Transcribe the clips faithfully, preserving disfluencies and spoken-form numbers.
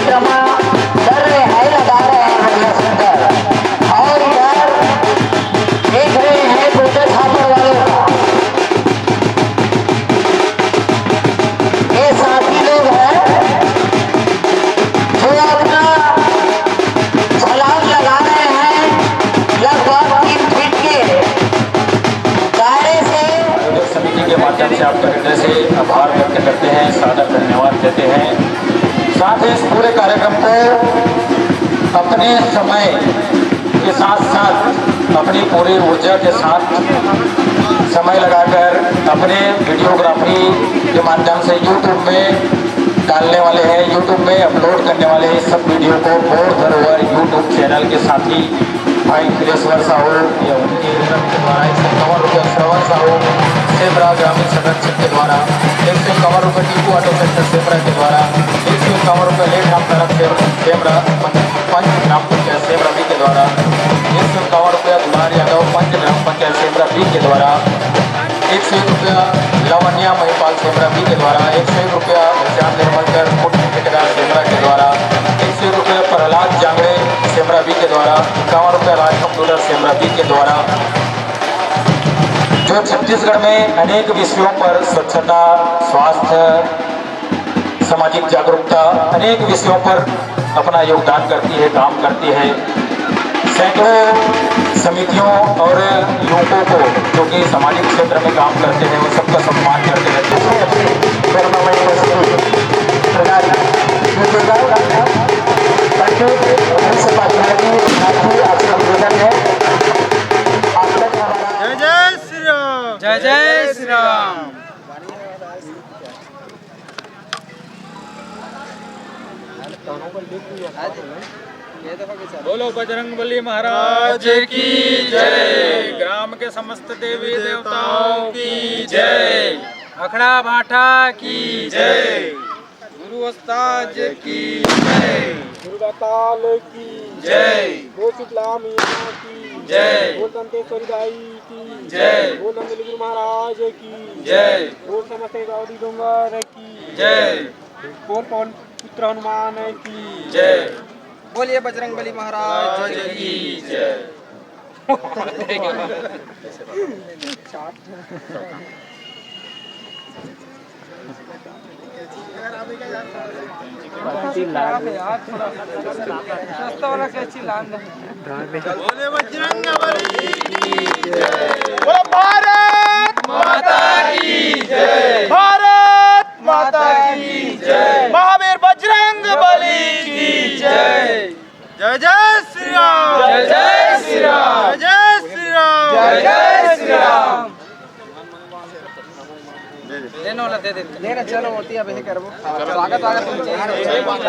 Drama कर रहे हैं, लगा रहे हैं बढ़िया सुंदर। और इधर देख रहे हैं गोटे छापर वालों का, ये साथी लोग हैं जो अपना छलांग लगा रहे हैं लगभग तीन फीट के दायरे से। आयोजक समिति के माध्यम से आपका हृदय से आभार व्यक्त करते हैं, सादर धन्यवाद देते हैं। साथ ही इस पूरे कार्यक्रम को अपने समय के साथ साथ, अपनी पूरी ऊर्जा के साथ समय लगाकर अपने वीडियोग्राफी के माध्यम से YouTube में डालने वाले हैं, YouTube में अपलोड करने वाले हैं इस सब वीडियो को। बोर धरोहर YouTube चैनल के साथी भाई खिलेश्वर साहू या उनके के द्वारा एक सौ इक्यावन रुपये, श्रवण साहू सेमरा ग्रामीण संरक्षक के द्वारा एक सौ इक्यावन रुपये, टीपू ऑटो सेंटर सेमरा के द्वारा एक सौ इक्यावन रुपये, लेट राम तारक सेमरा पंच ग्राम पंचायत सेमरा बी के द्वारा एक सौ इक्यावन रुपया, दुलार यादव पंच ग्राम पंचायत सेमरा बी के द्वारा एक सौ एक रुपया, लावण्या महिपाल सेमरा बी के द्वारा एक सौ एक रुपया, श्याम निर्मलकर फूड ठेकेदार सेमरा के द्वारा एक सौ एक रुपया, प्रहलाद जांगड़े सेमरा बी के द्वारा इक्यावन रुपया, राज कंप्यूटर सेमरा बी के द्वारा जो छत्तीसगढ़ में अनेक विषयों पर स्वच्छता, स्वास्थ्य, सामाजिक जागरूकता, अनेक विषयों पर अपना योगदान करती है, काम करती है। सैकड़ों समितियों और युवकों को जो कि सामाजिक क्षेत्र में काम करते हैं, उन सबका सम्मान करते रहते हैं। जय जय श्री राम। जय जय श्री राम। बोलो बजरंग बली महाराज की जय। ग्राम के समस्त देवी देवताओं की जय। अखड़ा भाटा की जय। गुरु उस्ताद की जय। दुर्गा काल की जय। गो शीतला मैया की जय। गो दंतेश्वरी दाई की जय। गो नंदली गुरु महाराज की जय। गो समस्त गौरी डोंगर की जय। बोल पवन पुत्र हनुमान की जय। बोलिए बजरंग बली महाराज की जय। कैंची लान दे। बोले बजरंग बली की जय। बोलो भारत माता की जय। भारत माता की जय। महावीर बजरंग बली की जय। जय जय श्री राम। जय जय श्री राम। जय जय श्री राम। जय जय श्री राम। देने वाला दे दे। ले रे, चलो, होती है, अब यही करबो। स्वागत, स्वागत। होना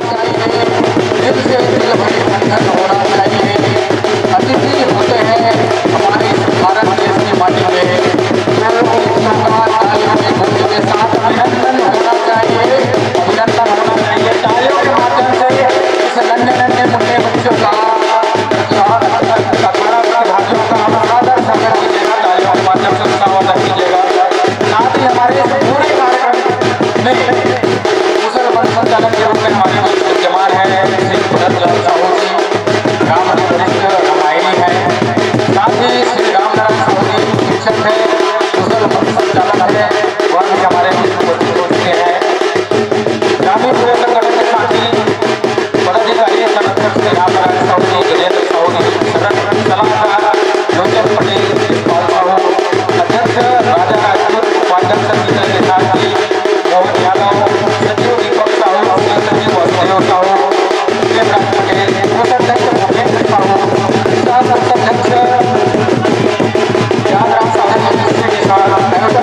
चाहिए, दिल से दिल भाई बंधन होना चाहिए। अतिथि होते हैं हमारे इस भारत देश की माटी में, तो उनका तालियों की गूंज के साथ अभिनंदन होना चाहिए, अभिनंदन होना चाहिए। तालियों के माध्यम से इस नन्हे नन्हे मुन्ने बच्चों का भाइयों का हम सादर स्वागत कीजिएगा, तालियों के माध्यम से उत्साहवर्धन कीजिएगा। साथ ही हमारे इस पूरे कार्यक्रम में कुशल मंच संचालक के रूप में हमारे बीच विद्यमान हैं श्री भरत लाल साहू जी, राम वरिष्ठ रामायणी हैं, साथ ही श्री रामनारायण साहू जी शिक्षक हैं, कुशल मंच संचालक हैं, वह भी हमारे बीच उपस्थित हो चुके हैं। ग्रामीण सेवा संगठन के साथ ही पदाधिकारी संरक्षक श्री रामनारायण साहू जी, गजेंद्र साहू जी, सदस्य सलाहकार योजन पटेल, यशपाल साहू, अध्यक्ष राजा राजपूत, उपाध्यक्ष शीतल त्रिपाठी, मोहन यादव, सचिव दीपक साहू, सह सचिव वासुदेव साहू, प्रेमराज पटेल, कोषाध्यक्ष भूपेंद्र साहू, सह कोषाध्यक्ष रामराम साहू, के साथ आयोजक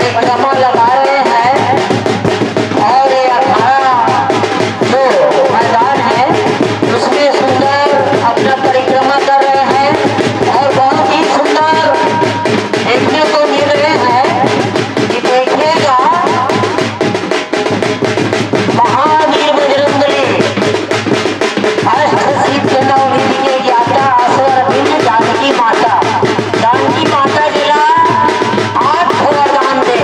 परिक्रमा लगा रहे हैं और ये अखाड़ा जो मैदान है, उसमें सुंदर अपना परिक्रमा कर रहे हैं और बहुत ही सुंदर देखने को मिल रहे हैं कि देखिएगा, महावीर बजरंगबली अष्ट सिद्ध नवनिधि के ज्ञाता असवर बिंद जानकी माता, जानकी माता जेला आठ ठो वरदान दे।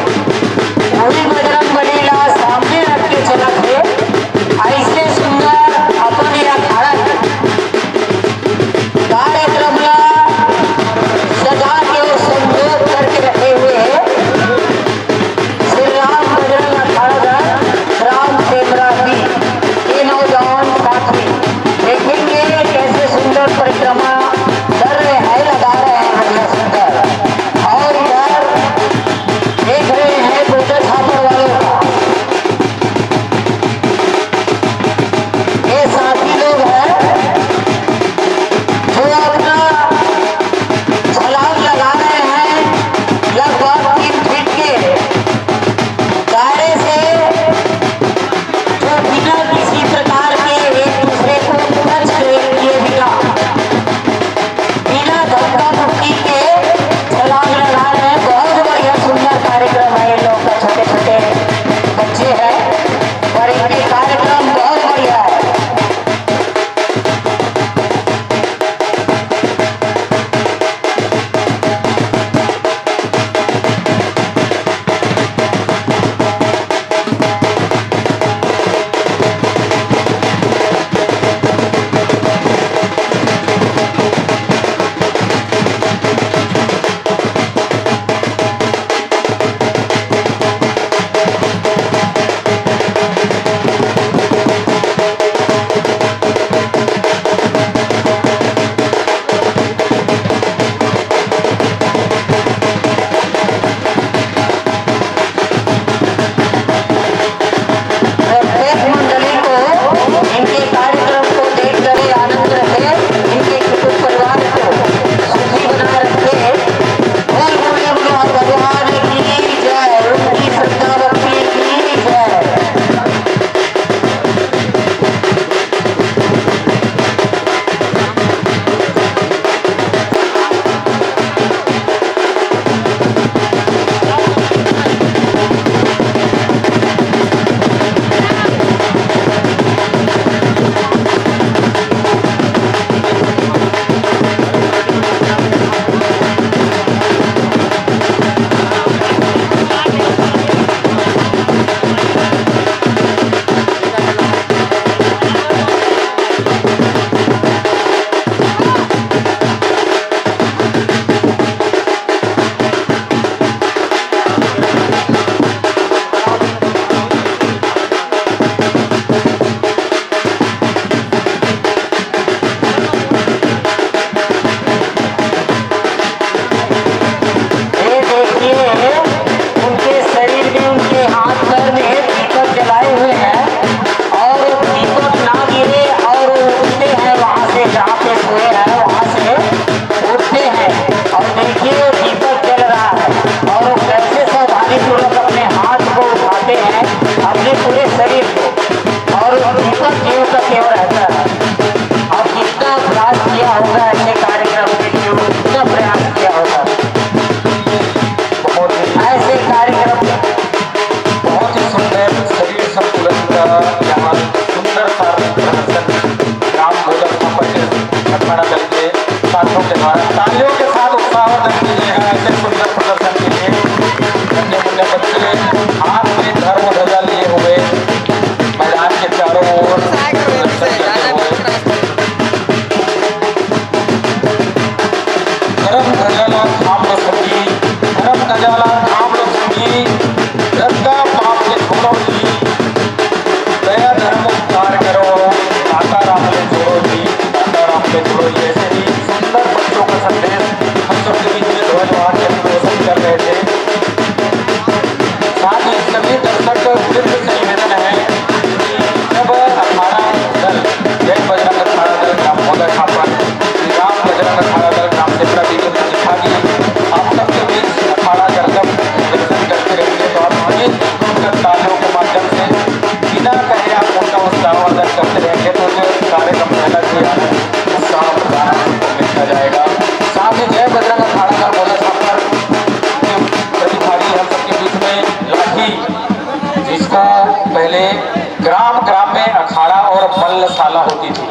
ग्राम ग्राम में अखाड़ा और मल्लशाला होती थी,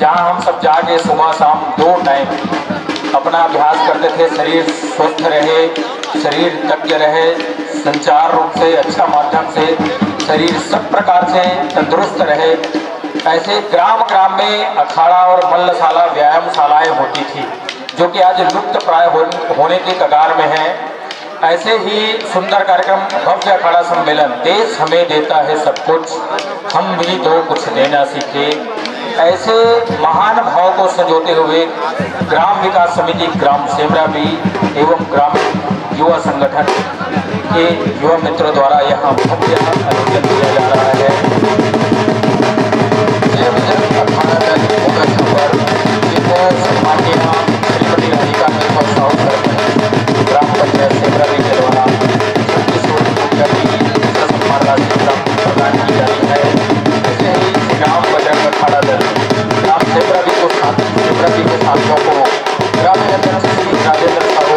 जहां हम सब जाके सुबह शाम दो टाइम अपना अभ्यास करते थे। शरीर स्वस्थ रहे, शरीर तज्ञ रहे, संचार रूप से अच्छा माध्यम से शरीर सब प्रकार से तंदुरुस्त रहे। ऐसे ग्राम ग्राम में अखाड़ा और मल्लशाला, व्यायामशालाएं होती थी, जो कि आज लुप्त प्राय हो-, होने के कगार में है। ऐसे ही सुंदर कार्यक्रम, भव्य अखाड़ा सम्मेलन, देश हमें देता है सब कुछ, हम भी तो कुछ देना सीखे। ऐसे महान भाव को संजोते हुए ग्राम विकास समिति ग्राम सेमरा भी एवं ग्राम युवा संगठन के युवा मित्रों द्वारा यहाँ भव्य आयोजन किया जा रहा है। जय विजय अखाड़ा दल मुगल छप्पर, जिन्हें सम्माननीय श्रीमती राधिका मित्तल साहू सरपंच ग्राम पंचायत सेमरा के द्वारा छत्तीस करोड़ रुपया की सम्मान राशि प्रदान की जाती है। ऐसे ही ग्राम बजरंग अखाड़ा दल ग्राम सेमरा को साथ, सेमरा के साथियों को ग्रामीण अध्यक्ष श्री राजेंद्र साहू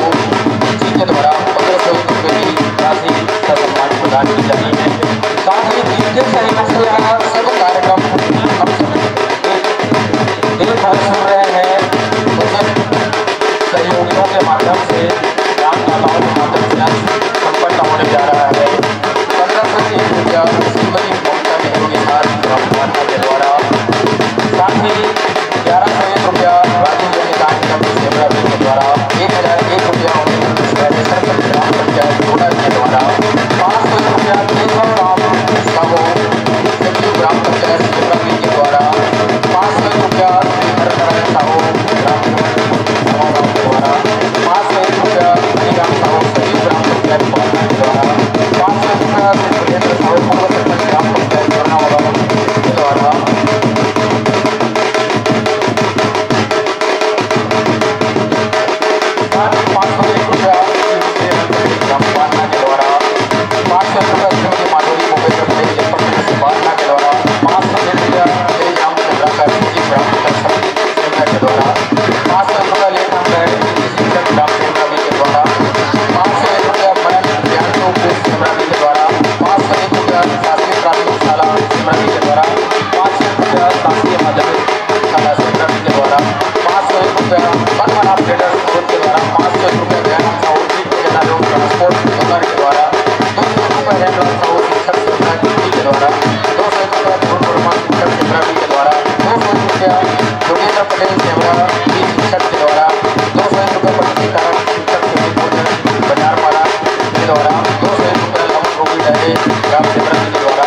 जी के द्वारा पन्द्रह सौ रुपये की राशि का सम्मान प्रदान की जाती है। साथ ही जिनके सहयोग से यह सब कार्यक्रम हम सब दिन भर सुन रहे हैं, उन सब सहयोगियों के माध्यम से, दान दाताओं के माध्यम से आज संपन्न होने जा रहा है। पन्द्रह सौ एक रुपया श्रीमती ममता नेहरू निषाद ब्रह्मपात्रा के द्वारा, साथ ही ग्यारह सौ एक रुपया राजीव गांधी कार्यक्रम सेवा के द्वारा, एक हजार एक रुपया ग्राम पंचायत गोड़ा के द्वारा, पाँच सौ एक रुपया केशव राम साहू, सचिव ग्राम पंचायत सेवा के द्वारा, पाँच सौ एक रुपया श्री हरनारायण साहू, ग्राम सभा के द्वारा, पाँच सौ एक रुपया हरिराम साहू, सचिव ग्राम पंचायत गोड़ा के द्वारा, पाँच सौ एक रुपया श्री सुरेंद्र साहू, पूर्व सरपंच ग्राम पंचायत जोरनावाला के द्वारा, साथ ही पाँच सौ एक रुपया श्री हरप्रदीप रामपालना के द्वारा, पाँच सौ एक रुपया श्रीमती माधुरी भूपेंद्र पटेल, जनपद सदस्य पालना के द्वारा, पाँच सौ एक रुपया श्री राम चंद्राकर जी, ग्राम विकास समिति सेमरा के द्वारा, पाँच सौ एक रुपया लेखा शिक्षक ग्राम सेमरा के द्वारा, पाँच सौ एक रुपया मरण ज्ञान सेमरा के द्वारा, पाँच सौ एक रुपया शासकीय प्राथमिक शाला सेमरा के द्वारा, पाँच सौ एक रुपया शासकीय माध्यमिक शाला सेमरा के द्वारा, पाँच सौ एक रुपया पद्मनाभ ट्रेडर्स ग्रुप के द्वारा, पाँच सौ एक रुपया दयानंद साहू जी के द्वारा, दो सौ एक रुपया हेमराज साहू शिक्षक सेमरा के द्वारा, दो सौ एक रुपया ध्रुव वर्मा शिक्षक सेमरा के द्वारा, दो सौ एक रुपया योगेंद्र पटेल सेमरा जी शिक्षक के द्वारा, दो सौ एक रुपया पंडित सीताराम शिक्षक सेमरा बाजार पाड़ा के द्वारा, दो सौ एक रुपया लवन गोविंद डहरे ग्राम सेमरा के द्वारा,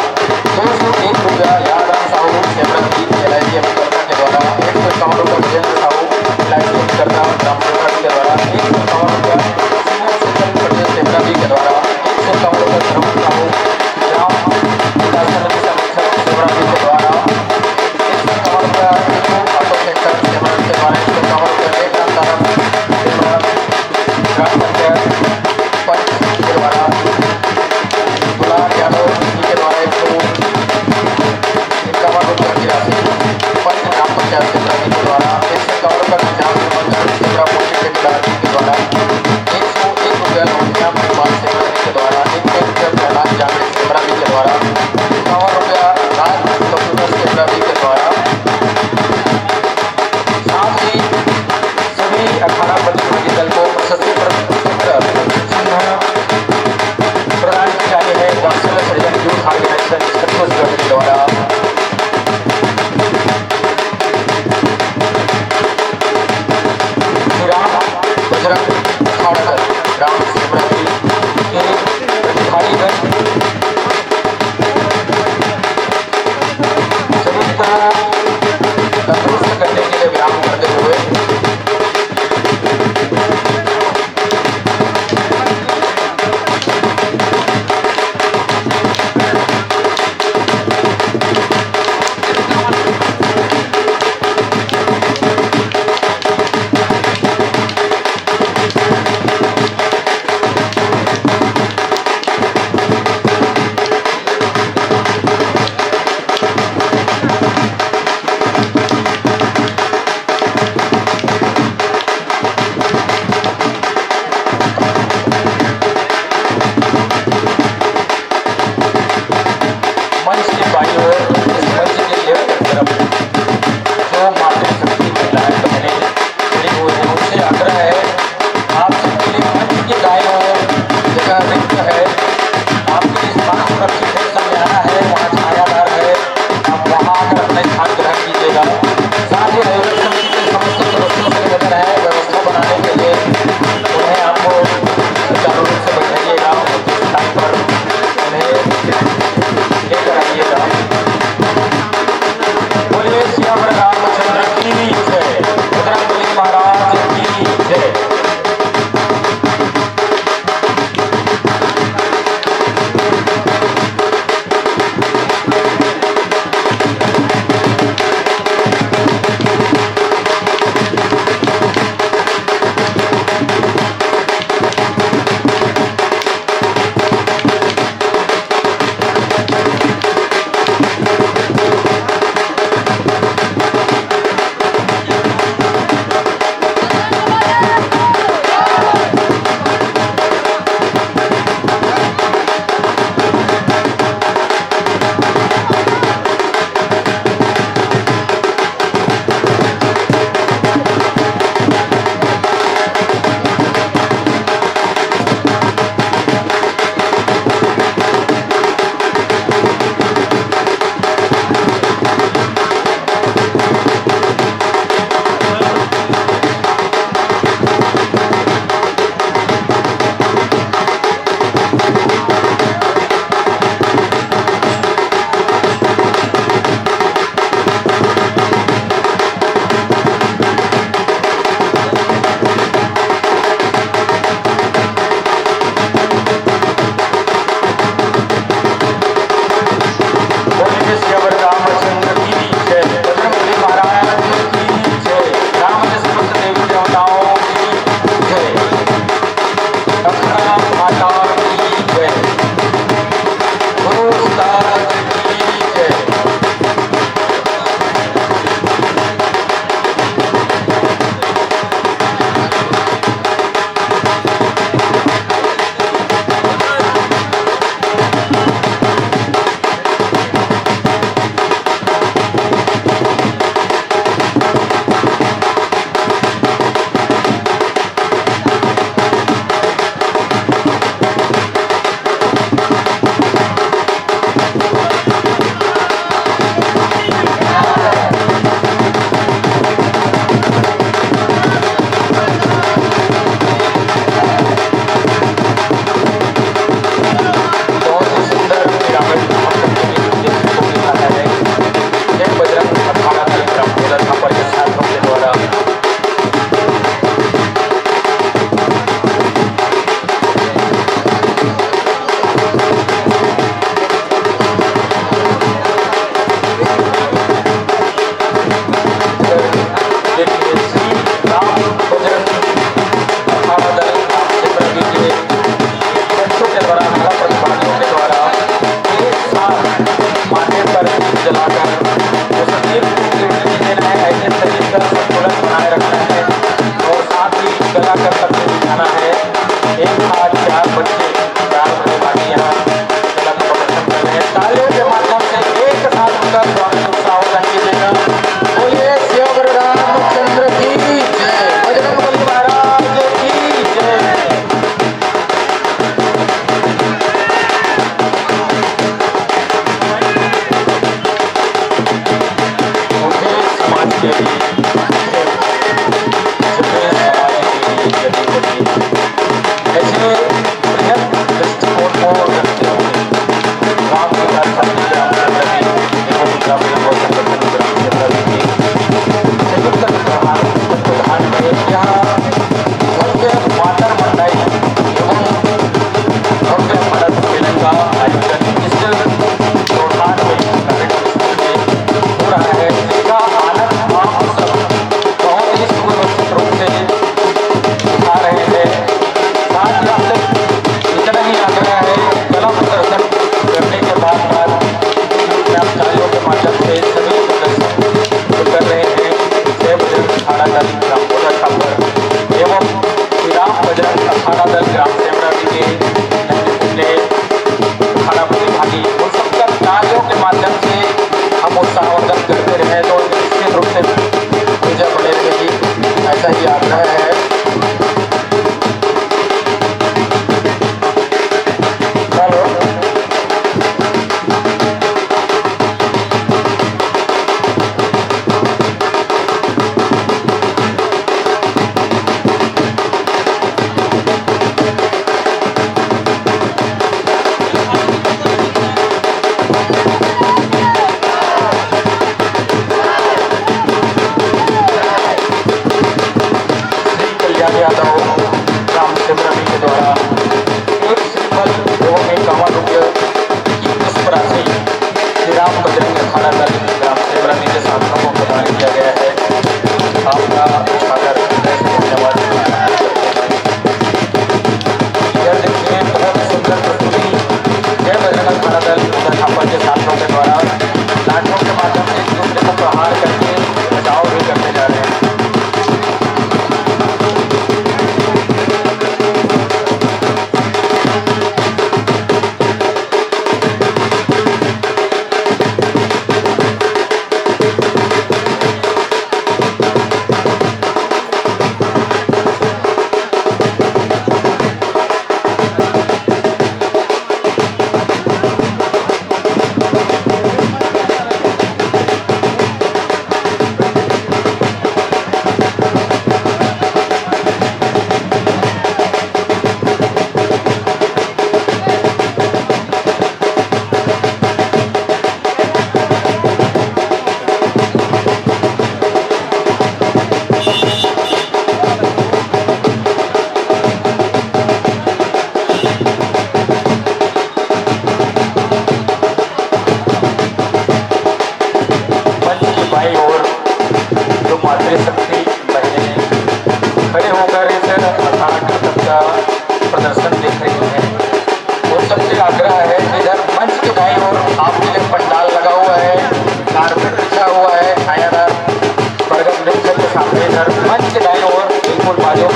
दो सौ एक रुपया Yadram Sahu Semra G L I सी अभिकर्ता के द्वारा, एक सौ इक्यावन रुपया विजेंद्र साहू एल आई सी अभिकर्ता ग्राम सेमरा के द्वारा, एक सौ इक्यावन रुपया श्रीमती सुंदरी पटेल सेमरा जी के द्वारा, एक सौ इक्यावन रुपया धर्म साहू ग्राम विकास समिति समीक्षक सेमरा जी के द्वारा, एक सौ इक्यावन रुपया ऑटो सेक्टर सेमरा जी के द्वारा, एक सौ इक्यावन रुपया लेखा तरफ सेमरा ग्राम पंचायत पंच के द्वारा गुलाब या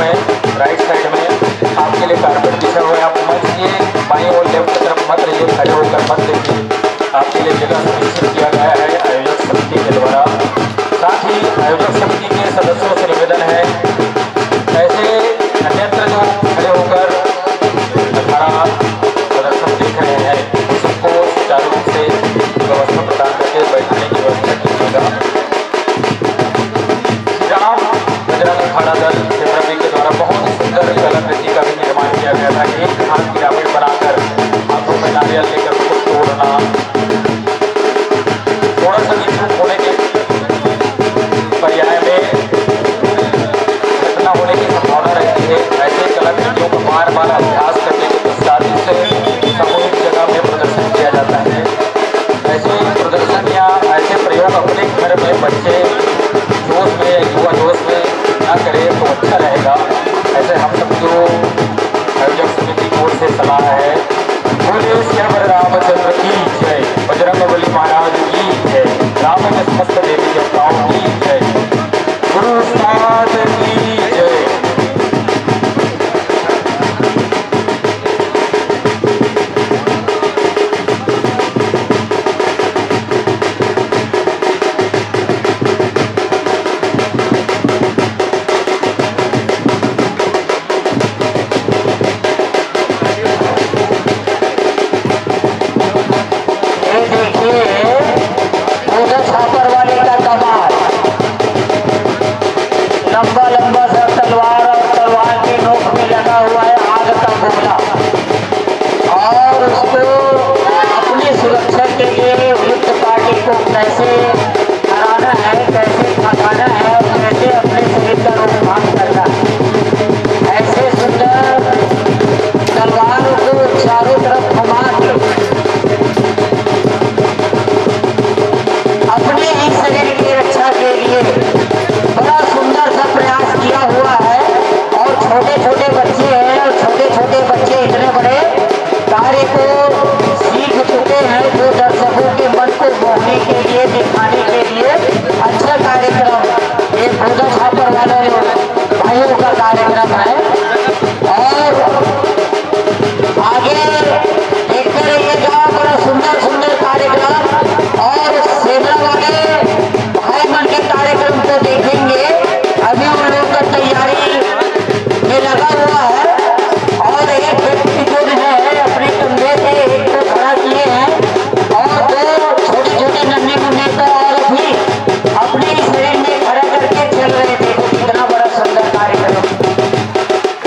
राइट साइड में आपके लिए कारपेट बिछा हुआ है। आप मंच के बाईं और लेफ्ट तरफ मत रहिए, खड़े होकर मत देखिए। आपके लिए जगह सुनिश्चित किया गया है आयोजक समिति के द्वारा। साथ ही आयोजक समिति के सदस्यों से निवेदन है, ऐसे अन्यत्र जो खड़े होकर हमारा प्रदर्शन देख रहे हैं, उन सबको सुचारू रूप से व्यवस्था प्रदान करके बैठाने की व्यवस्था कीजिएगा। राम बजरंग अखाड़ा दल क्षेत्र के द्वारा बहुत ही सुंदर कलाकृति का भी निर्माण किया गया था। एक हाथ पिरामिड बनाकर हाथों में नारियल लेकर उसको तोड़ना, थोड़ा सा भी चूक होने के पर्याय में घटना होने की संभावना रहती है। ऐसे कलाकृतियों का बार बार अभ्यास करने के पश्चात इसे सामूहिक जगह में प्रदर्शन किया जाता है। ऐसे प्रदर्शन या ऐसे प्रयोग अपने घर में बच्चे जोश में, युवा जोश में ना करें तो अच्छा रहेगा। ऐसे हम सब जो आयोजक समिति की ओर से सलाह है। बोले सियावर रामचंद्र की जय, बजरंग बली महाराज की जय, राम के समस्त देवी देवताओं की जय, गुरु उस्ताद की जय। ये देखिए, पूजा छापर वाले का कमाल। लंबा लंबा सा तलवार और तलवार के नोक में लगा हुआ है आग का गोला, और उसको अपनी सुरक्षा के लिए युद्ध पार्टी को कैसे हराना है, कैसे भगाना है और कैसे अपने शरीर का रोकथाम करना है। ऐसे सुंदर तलवारों को चारों तरफ घुमा के अपने ही शरीर की रक्षा के लिए बड़ा सुंदर सा प्रयास किया हुआ है। और छोटे छोटे बच्चे हैं, और छोटे छोटे बच्चे इतने बड़े कार्य को सीख चुके हैं, जो दर्शकों के मन को मोहने के लिए, दिखाने के लिए अच्छा कार्यक्रम, ये पूजा छापर वाले भाइयों का कार्यक्रम है। और आगे देखते रहिएगा, बड़ा सुंदर सुंदर कार्यक्रम। और सेना वाले भाई मन के कार्यक्रम को देखेंगे। अभी उन लोगों का तैयारी में लगा हुआ है। और एक व्यक्ति जो है, अपने कंधे से एक को खड़ा किए हैं और दो छोटे छोटे नन्हे मुन्ने को और भी अपने ही शरीर में खड़ा करके चल रहे। देखो, कितना बड़ा सुंदर कार्यक्रम।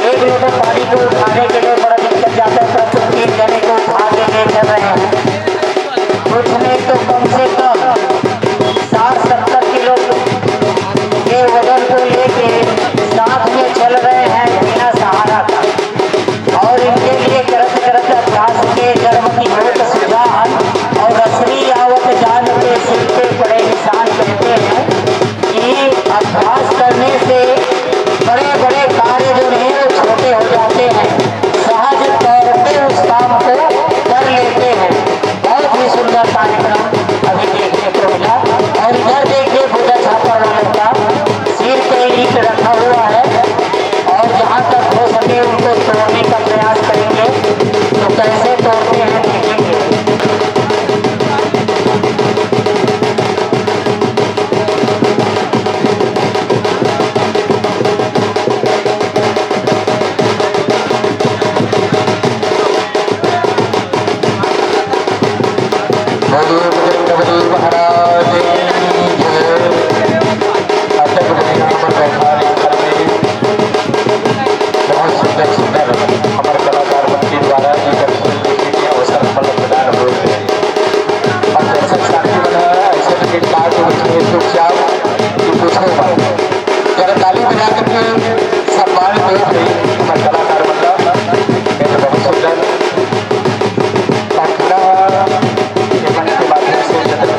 एक लोटा पानी को उठाने के लिए बड़ा दिक्कत जाता है, परंतु तीन जने को उठा के ले चल रहे हैं। कुछ नहीं तो कम से कम साठ सत्तर किलो के वजन को लेके साथ में चल रहे हैं बिना सहारा का। और इनके लिए करत करत अभ्यास के जन्म की होत सुजान, और रसरी आवत जान के सिर पे पड़े निशान। कहते हैं कि अभ्यास करने से बड़े बड़े कार्य जो नहीं, वो छोटे हो जाते हैं, सहज तौर पे उस काम को कर लेते हैं। बहुत ही सुंदर कार्यक्रम अभी देखने को मिला। और इधर देखिए, पूजा छापर वालों का सिर पे ईंट रखा हुआ है, और जहाँ तक हो सके उनको तोड़ने का प्रयास करेंगे। तो कैसे तोड़ते हैं, देखेंगे। बोलिए बजरंग बली महाराज की जय। अटक बलिया पर बैठा स्थल में बहुत सुंदर सुंदर हमर कलाकार मन के द्वारा ये दर्शन देखे के अवसर उपलब्ध प्रदान हुए। और दर्शक साथी मन ह ऐसे टिकट काट के बैठे हैं चुपचाप, कि पूछो मत। जरा ताली बजा करके सम्मान दो भाई, हमर कलाकार मन ला। ये तो बहुत सुंदर। और पूरा ये मंच के माध्यम से जतन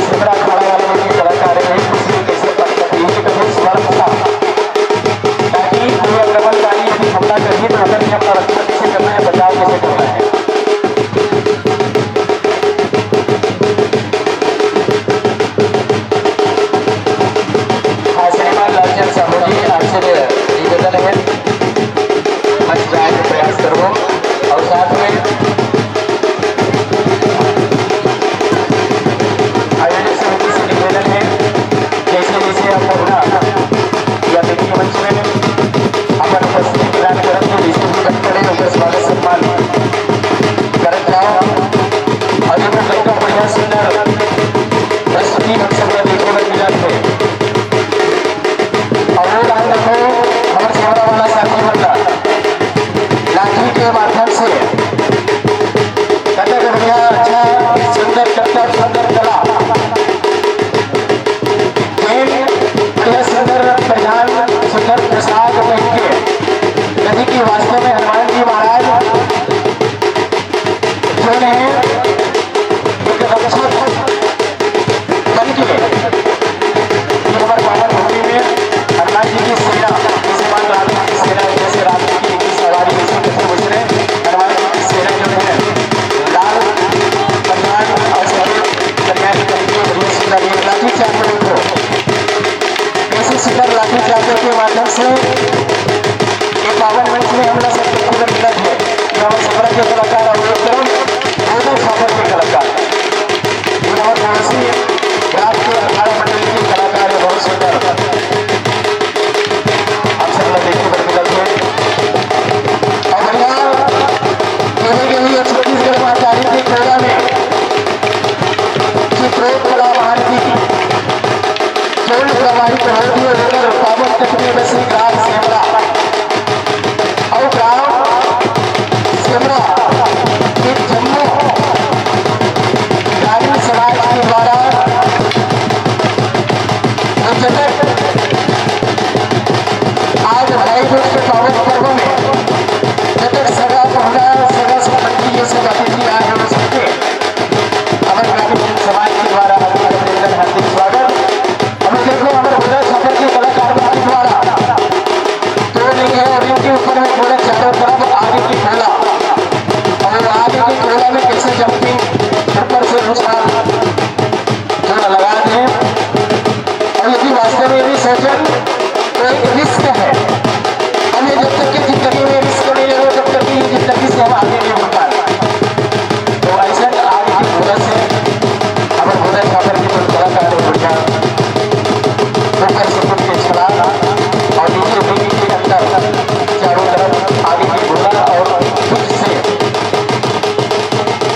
सेमरा अखाड़ा वाला भी कलाकार है, कुछ भी कैसे पटकती है, ये कभी स्मरण था, ताकि कोई आक्रमणकारी यदि हमला करही तो ओकर भी अपना रक्षा कैसे करना है, बचाव कैसे करना है। हाँ, श्रीमान लालचंद साहू जी, आपसे निवेदन है, मंच पे आने का प्रयास करो और साथ में आयोजक समिति से निवेदन है, जैसे जैसे आप अपना या देखिए मंच में अपन उपस्थिति प्रदान करत हे, जैसे भी बन पड़े, ओकर स्वागत सम्मान करत जाओ। और ये तो सबका बढ़िया सुंदर प्रस्तुति हम सब ला देखे बर मिलत हे। और वो रहा देखो, हमर सेमरा वाला साथी मन ला लाठी के माध्यम से कतक बढ़िया, अच्छा, सुंदर करतब, सुंदर कला। जेन बढ़िया सुंदर परिधान, सुंदर पोशाक पहन के, जैसे कि वास्तव में हनुमान जी महाराज जो है एक रक्षक बन के ये हमारे पावन भूमि में हनुमान जी की सेना, जैसे मान राम जी की सेना, जैसे राम जी की सवारी, जैसे कृष्ण गुजरे, हनुमान जी की सेना जो है लाल कल्याण और सफेद कल्याण करके बढ़िया सुंदर ये लाठी चार्ज को देखो, कैसे सुंदर लाठी चार्ज के माध्यम से ये पावन मंच में हम लोग सबको पूरा मिला है। जो हम सब के कलाकार और एक तरफ दोनों छापर के कलाकार, ये हमारे पड़ोसी ग्राम के अठारह मंडल के कलाकार है, बहुत सुंदर। आप सब लोग देखिए, बड़ी मिलत है। और बढ़िया, यही, यही है छत्तीसगढ़ महाकाली के कोला में चित्रोत कला महान की जोन प्रवाहित होती है, उधर पावन तट में बसी ग्राम सेमरा। और ग्राम सेमरा के जम्मो ग्रामीण समाज के द्वारा जो जतक आज भाई दूज के पावन पर्व में जतक सगा पहुना, सगा संबंधी, ये सब अतिथि आए हैं, उन सबके हमारे ग्रामीण समाज के द्वारा हार्दिक अभिनंदन, हार्दिक स्वागत। अब देखो, हमारे बुधा छापर के कलाकार के द्वारा दो नहीं है और इनके ऊपर में पूरे चारों तरफ आगे की खोला और आगे की खोला में कैसे जंपिंग ऊपर से उछाल थोड़ा लगा दें। और यदि वास्तव में यदि सर्जन तो एक रिस्क है, हम ये जब तक की जिंदगी में रिस्क नहीं ले रहे, तब तक की ये जिंदगी से हम आगे नहीं बढ़ पाए। तो ऐसे आज की वजह से हमारे बुधा छापर की जो कलाकार है, बढ़िया ऊपर से कुछ के छलांग और नीचे भी के अंदर चारों तरफ आगे की घूमना और खुद से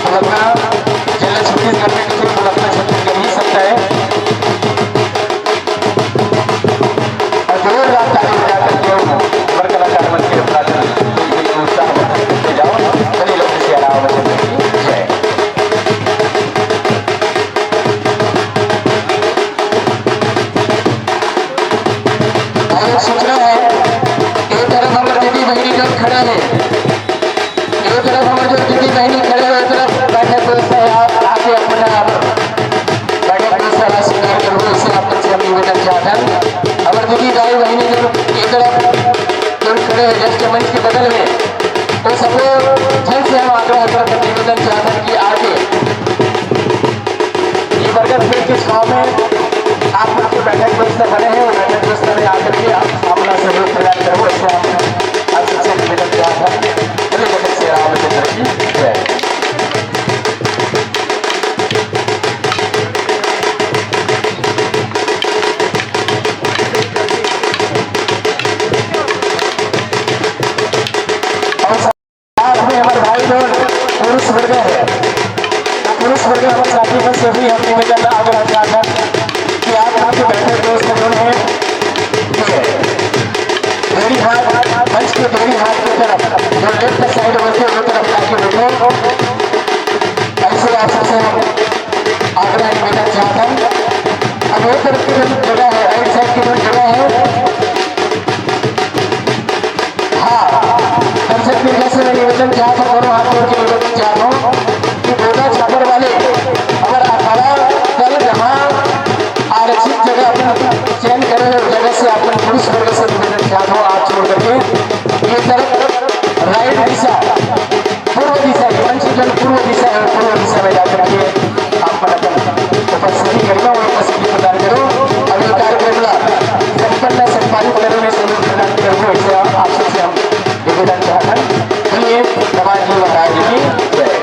भुलकना, चले छत्तीसगढ़ में किसी को भुलकना छत्तीसगढ़ ही सकता है। और जोरदार ताली बजा करके उन हमारे कलाकार मन के अपना दिल, दिल, दिल को उत्साह बढ़ाते जाओ। चलिए लोग इसे आराम से जय। और एक सूचना है, एक तरफ हमारे दीदी बहनी लोग खड़े हैं, एक तरफ हमारे जो दीदी बहनी खड़े हैं, एक तरफ बैठक व्यवस्था है, आप आके अपना आप बैठक व्यवस्था का स्वीकार करो, इससे आप लोग से हम निवेदन चाहते हैं। हमारे दीदी दाई बहनी जो एक तरफ जो खड़े हैं जस्ट मंच के बगल में, तो सबको जल्द से हम आग्रह करते निवेदन चाहते हैं कि आके ये बरगद पेड़ के छांव में आप लोग के बैठक व्यवस्था बने हैं, वो बैठक व्यवस्था में आकर के आप अपना सहयोग प्रदान करो, ऐसे हम आप सबसे निवेदन किया था। बोले जगत से रामचंद्र की जय। और साथ में हमारे भाई लोग पुरुष वर्ग है, तो पुरुष वर्ग हमारे साथी में से भी हम निवेदन आग्रह चाहता कि आप लोग के बैठक व्यवस्था जो है, ये बेड़ी हाथ, मंच के बेड़ी हाथ की तरफ, जो लेफ्ट साइड होते हैं, वो तरफ जाके बैठो। ऐसे आप सबसे हम आग्रह निवेदन चाहता हूँ। अब ये तरफ की जो जगह है, राइट साइड की जो जगह है, हाँ, दर्शक मीडिया से मैं निवेदन चाहता हूँ, दोनों हाथ जोड़ के निवेदन चाहता हूँ कि बोधा छापर वाले अगर अखाड़ा कल जहाँ हनुमान जी महाराज की जय।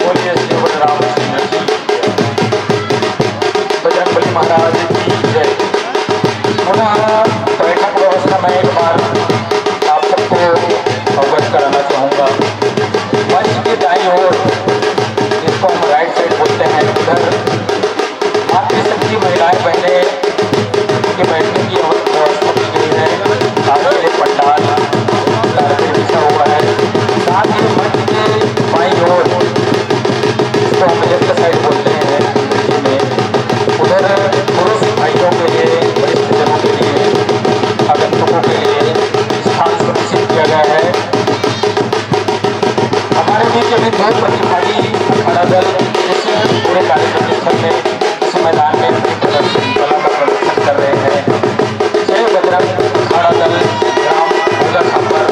बोलिए श्री बलराम सिंह जी की जय। बजरंगबली महाराज की जय। पुनः बैठक व्यवस्था में एक बार आप सबको अवगत कराना चाहूँगा। मंच के दाईं ओर, जिसको हम राइट साइड बोलते हैं, उधर मातृशक्ति महिलाएं बहनें के बैठने की व्यवस्था की गई है। साथ में पंडाल कारपेट बिछा हुआ है। साथ ही मंच के बाईं ओर, जिसको हम लेफ्ट साइड बोलते हैं अंग्रेजी में, उधर पुरुष भाइयों के लिए, वरिष्ठ जनों के लिए, आगंतुकों के लिए स्थान सुनिश्चित किया गया है। हमारे बीच अभी दो प्रतिभागी अखाड़ा दल इस पूरे कार्यक्रम स्थल में, इस मैदान में अपनी प्रदर्शन, कला का प्रदर्शन कर रहे हैं। जय बजरंग अखाड़ा दल ग्राम भोला छापर,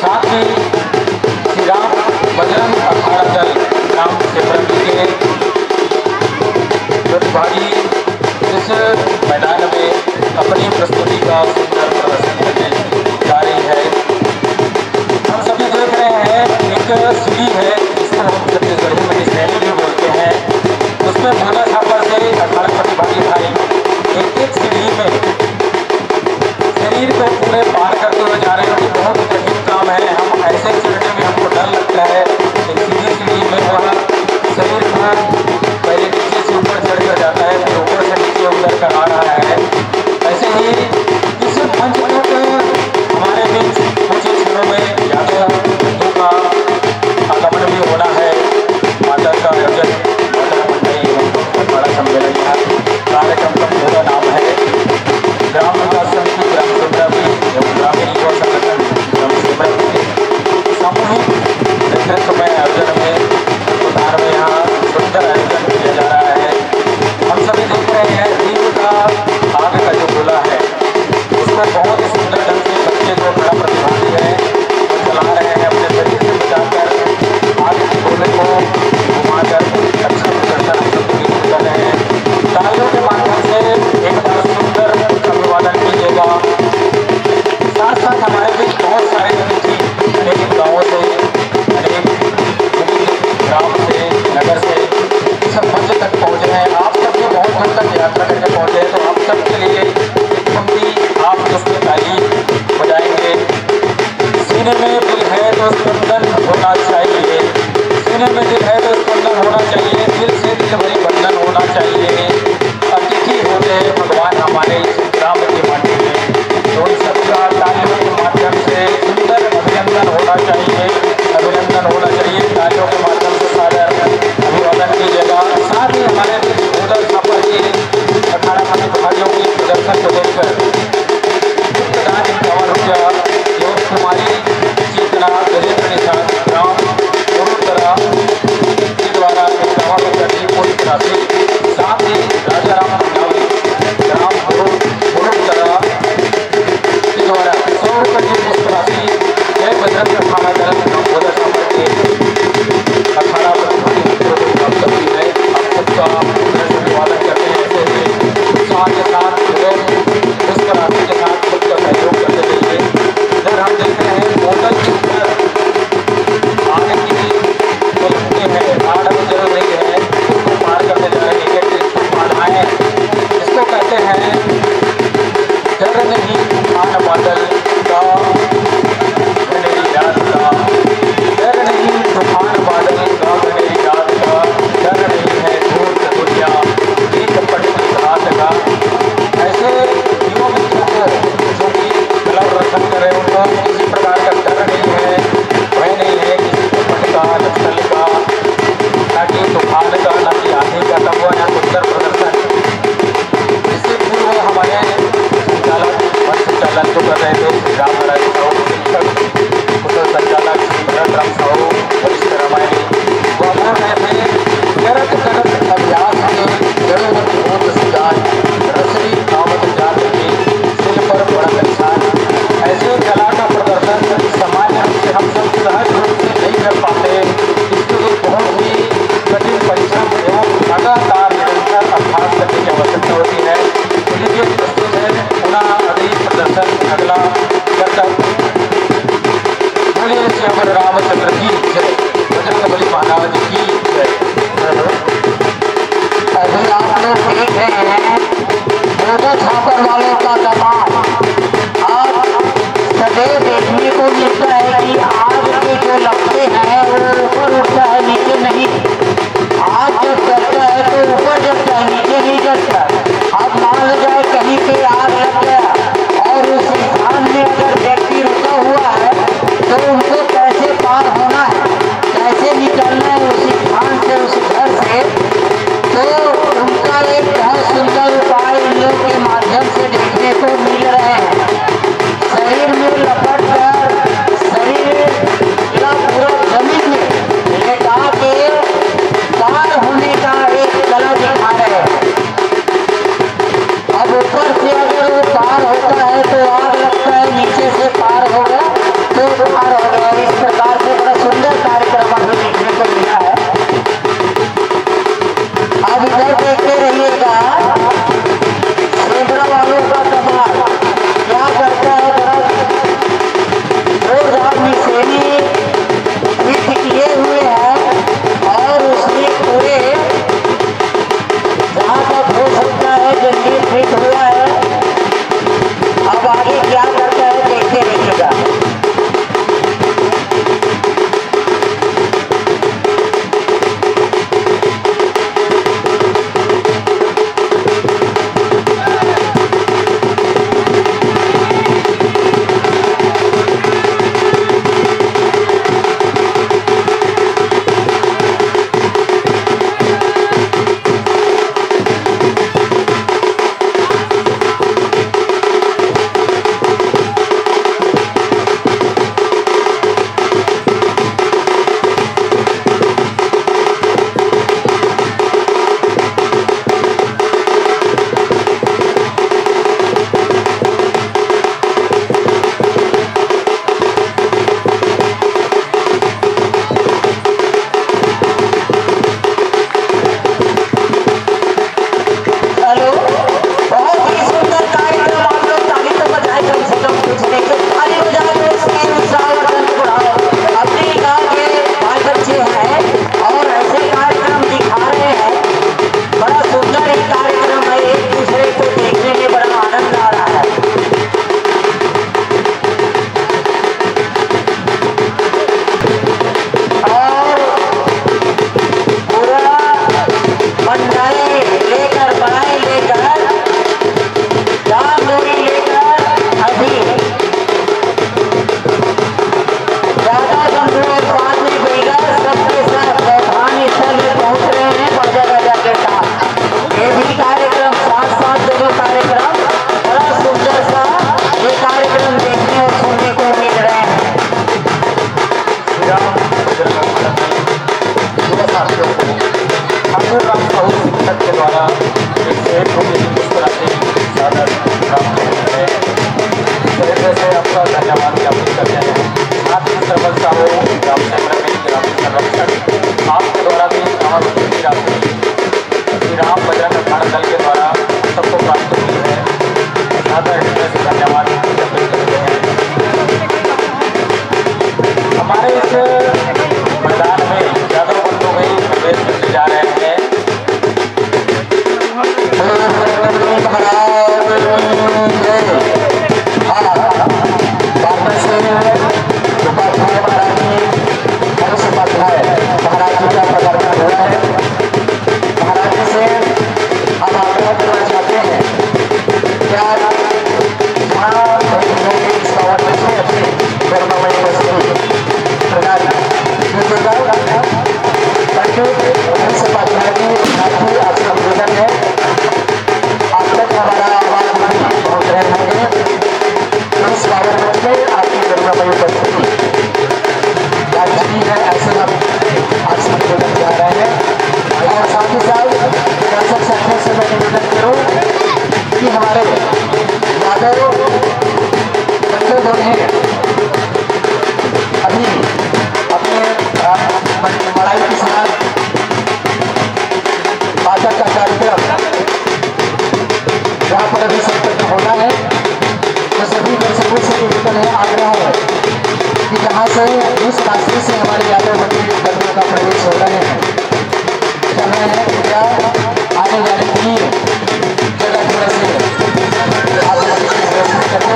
साथ ही श्री राम बजरंग अखाड़ा दल ग्राम सेमरन के प्रतिभागी इस मैदान में अपनी प्रस्तुति का सुंदर प्रदर्शन करने जा रही है। हम सभी देख रहे हैं, एक सीढ़ी है, जिसको हम छत्तीसगढ़ी में स्टैंड भी बोलते हैं। उसमें भोला छापर से अठारह प्रतिभागी भाई एक एक सीढ़ी में शरीर को पूरे पार करते हुए जा रहे हैं। ये बहुत ही कठिन काम है। हम ऐसे चढ़ने में हमको डर लगता है। एक सीढ़ी सीढ़ी में वह शरीर को पहले नीचे से ऊपर चढ़ कर जाता है, फिर ऊपर से नीचे उतर कर आ रहा है। ऐसे ही इस मंच तक हमारे बीच कुछ ही क्षणों में यादव बंधु का आगमन भी होना है। माता का आयोजन, माता का मंडल एवं अखाड़ा सम्मेलन यहाँ कार्यक्रम का पूरा नाम है ग्राम विकास समिति ग्राम सेमरा एवं ग्रामीण युवा संगठन ग्राम सेमरा के सामूहिक नेतृत्व में आयोजन में, तत्वाधान में यहाँ सुंदर आयोजन किया जा रहा है। हम सभी देख रहे हैं, दीप का आग का जो गोला है, उसको बहुत ही सुंदर ढंग से बच्चे जो बड़ा प्रतिभागी है, वो चला रहे हैं, अपने शरीर से बचाकर आग के गोले को घुमाकर अच्छा प्रदर्शन हम सब देख रहे हैं। तालियों के माध्यम से एक बार सुंदर अभिवादन कीजिएगा। साथ साथ हमारे बीच बहुत सारे अतिथि अनेक गांवों से, अनेक विभिन्न ग्राम से, नगर से सब मंच तक पहुंचे हैं। आप सब भी बहुत दूर तक यात्रा करके पहुंचे हैं, तो आप सबके लिए एक पंक्ति आप उसमें ताली बजाएंगे। सीने में दिल है तो स्पंदन होना चाहिए, सीने में दिल है तो स्पंदन होना चाहिए, दिल से दिल भाई बंधन होना चाहिए। अतिथि होते हैं भगवान हमारे इस ग्राम की माटी में, तो उन सबका तालियों के माध्यम से सुंदर अभिनंदन होना चाहिए, अभिनंदन होना चाहिए। तालियों के माध्यम से सादर अभिवादन कीजिएगा। साथ ही हमारे बीच उधर छापर जी सबको प्राप्त हुई है। सादर हृदय से धन्यवाद अर्पित करते हैं। हमारे इस मैदान में यादव बंधु भाई प्रवेश करने जा रहे हैं। महाराज जी का पदार्पण हुआ है। महाराज जी से हम आग्रह करना चाहते हैं कि आज यहाँ शहीद हुए के इस पावन अवसर में अपनी गणना में उपस्थिति प्रदान कीजिएगा। पंडित हंस उपाध्याय जी, आज ही आपसे निवेदन है, आप तक हमारा आह्वान भी पहुँच रहे होंगे। इस पावन मंच में आपकी गणना में उपस्थिति राजधानी है, ऐसे हम आपसे निवेदन कर रहे हैं। और साथ ही साथ दर्शक साथियों से मैं निवेदन करूं कि हमारे यादव बंधु जो हैं, अभी अपने, अ, मड़ाई के साथ बाचक का कार्यक्रम यहाँ पर अभी संपन्न होना है। तो सभी दर्शकों से निवेदन है, आग्रह है कि जहाँ से, जिस रास्ते से हमारे यादव बंधु बंधुओं का प्रवेश हो रहे हैं, कर रहे हैं, कृपया आने वाली तीन जगह थोड़ा से आप लोग व्यवस्थित कर दो।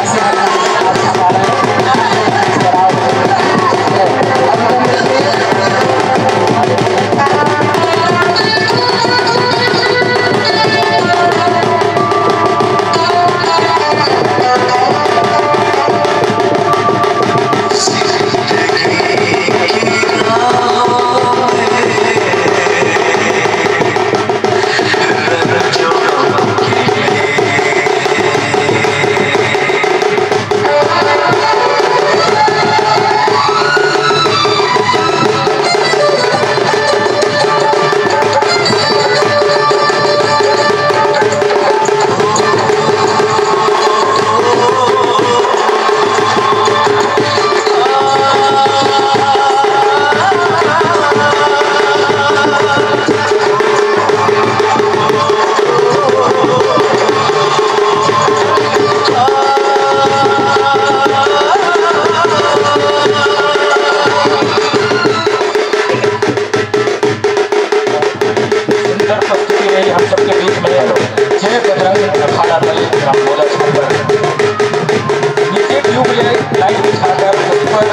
ऐसे में आपको आ रहे हैं। सुंदर प्रस्तुति रही हम सबके बीच में। जय बजरंग अखाड़ा दल रामबोला छापर। नीचे ट्यूबलाइट बिछाकर उस पर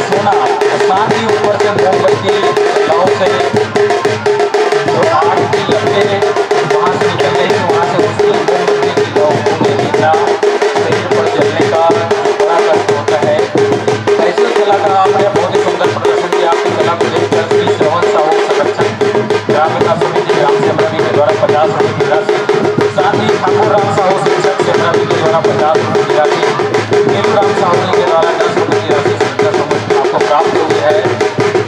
सोना, साथ ही ऊपर से मोमबत्ती, लौ से जो आग की लपटें वहाँ से निकल रही थी, वहाँ से उसकी मोमबत्ती की लौ को भी देखना, शरीर पर जलने का बड़ा कष्ट होता है। ऐसी कला का आपने बहुत ही सुंदर प्रदर्शन किया। आपकी कला को देखकर श्री श्रवण साहू, संरक्षक ग्राम विकास समिति ग्राम सेमरावी के द्वारा पचास रुपये की राशि, साथ ही ठाकुर राम साहू, शिक्षक सेमरावी के द्वारा पचास रुपये की राशि, नीलू राम साहू जी के द्वारा दस रुपये की राशि स्वीकृत समूह आपको प्राप्त हुई है।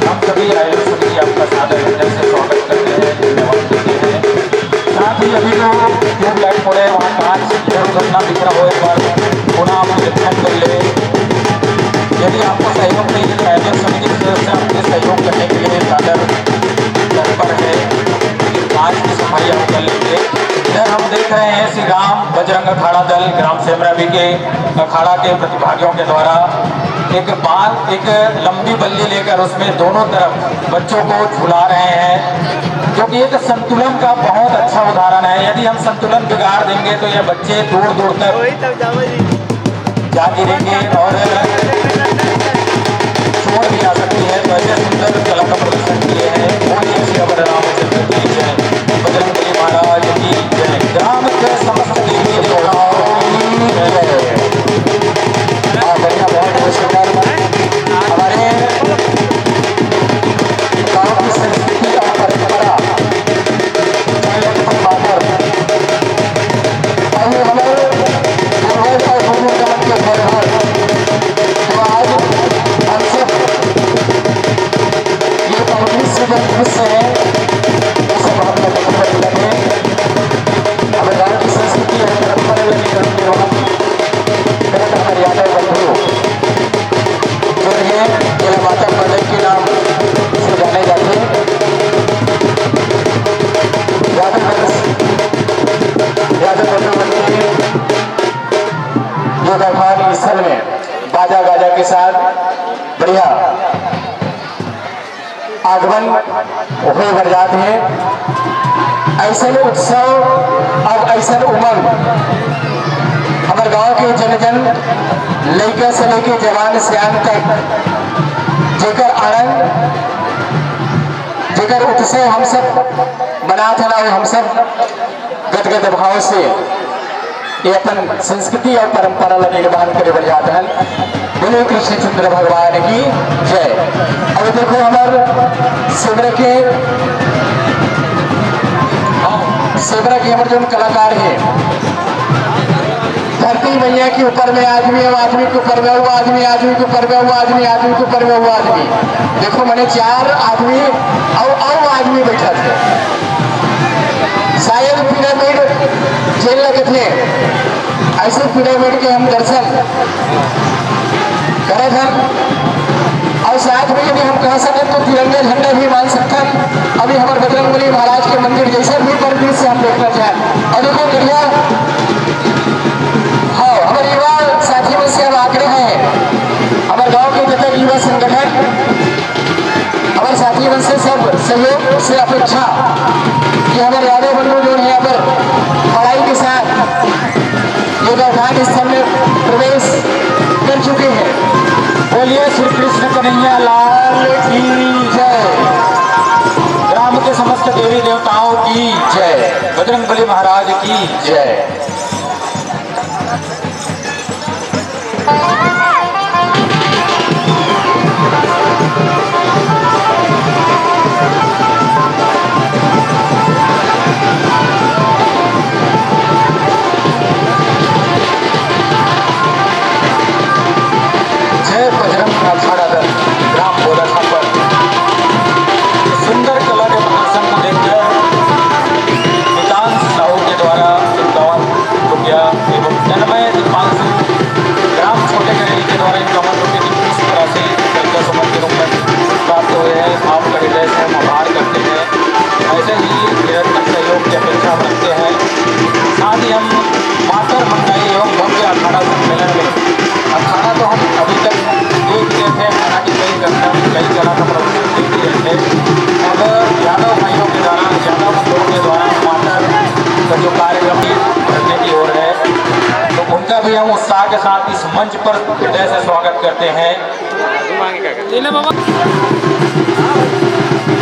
हम सभी आयोजन समिति आपका सादर हृदय से स्वागत करते हैं, धन्यवाद देते हैं। साथ ही अभी जो ट्यूबलाइट फोड़े हैं, वहाँ कांच इधर उधर ना बिखरा हो, एक बार पुनः आप निरीक्षण कर ले। यदि आपको सहयोग चाहिए तो आयोजन समिति के सदस्य आपके सहयोग करने के लिए सादर तत्पर है। कांच की सफाई आप कर लेंगे। इधर हम देख रहे हैं श्री राम बजरंग अखाड़ा दल ग्राम सेमरावी के अखाड़ा के प्रतिभागियों के द्वारा एक बाल, एक लंबी बल्ली लेकर उसमें दोनों तरफ बच्चों को झुला रहे हैं, जो कि एक संतुलन का बहुत अच्छा उदाहरण है। यदि हम संतुलन बिगाड़ देंगे तो ये बच्चे दूर दूर तक जा गिरेंगे और चोट भी आ सकती है। तो ऐसे सुंदर कला का प्रदर्शन किए हैं। बोलिए श्री अवध रामचंद्र की जय, बजरंग बली महाराज की जय, ग्राम के समस्त देवी देवताओं की जय। हाँ, बढ़िया, बहुत बहुत सुंदर। हमारे गांव की संस्कृति और परंपरा, पहले हमारे पूर्वज और पूर्वजों के घर घर, तो आज हम सब ये पब्लिक से जब खुश हैं, उत्सव अउ अइसन उमंग हमर गांव के जन जन, लइका से लेके जवान सियान तक, जेकर आनंद, जेकर उत्सव हम सब मनात हन अउ हम सब गदगद भाव से ये अपन संस्कृति अउ परंपरा ला निर्वहन करे बर जात हन। बोलो कृष्ण चंद्र भगवान की जय। अब देखो हमर सेवरा के, सेवरा के हमर जोन कलाकार हे, धरती मैया के ऊपर में आदमी, अउ आदमी के ऊपर में अउ आदमी, आदमी के ऊपर में अउ आदमी, आदमी के ऊपर में अउ आदमी। देखो मने चार आदमी अउ अउ आदमी बैठा थे। शायद पिरामिड जेन लगत हे, अइसे पिरामिड के हम दर्शन करत हन। अउ साथ में यदि हम कह सकन तो तिरंगा झंडा भी बांध सकथन। अभी हमर बजरंगबली महाराज के मंदिर जइसन भी परिदृश्य हम देखना चाहन। अउ देखो बढ़िया, हाँ, हमर युवा साथी मन से अब आग्रह हे, हमर गांव के जतन युवा संगठन, हमर साथी मन से सब सहयोग से अपेक्षा कि हमर यादव बंधु जोन हे यहाँ पर बड़ाई के साथ ये बलिदान स्थल में प्रवेश कर चुके हैं। बोलिए श्री कृष्ण कन्हैया लाल की जय, ग्राम के समस्त देवी देवताओं की जय, बजरंगबली महाराज की जय। जय बजरंग अखाड़ा दल, ग्राम बोदा छापर। सुंदर कला के प्रदर्शन को देखकर नितांश साहू के द्वारा इक्यावन रुपया एवं तन्मय दीपांशु ग्राम छोटे करेली के द्वारा इक्यावन रुपये की पुष्प राशि श्रद्धा सुमन के रूप में प्राप्त हुए हैं। आपका हृदय से हम आभार करते हैं। ऐसे ही निरंतर सहयोग की अपेक्षा हम रखते हैं। साथ ही हम मातर मंडई एवं भव्य अखाड़ा सम्मेलन में, अखाड़ा तो हम अभी तक देखते थे, अखाड़ा की कई घटना, कई कला का प्रदर्शन देखते रहते। अब यादव भाइयों के द्वारा, यादव बंधुओं के द्वारा मातर का जो कार्यक्रम करने की ओर है, तो उनका भी हम उत्साह के साथ इस मंच पर हृदय से स्वागत करते हैं।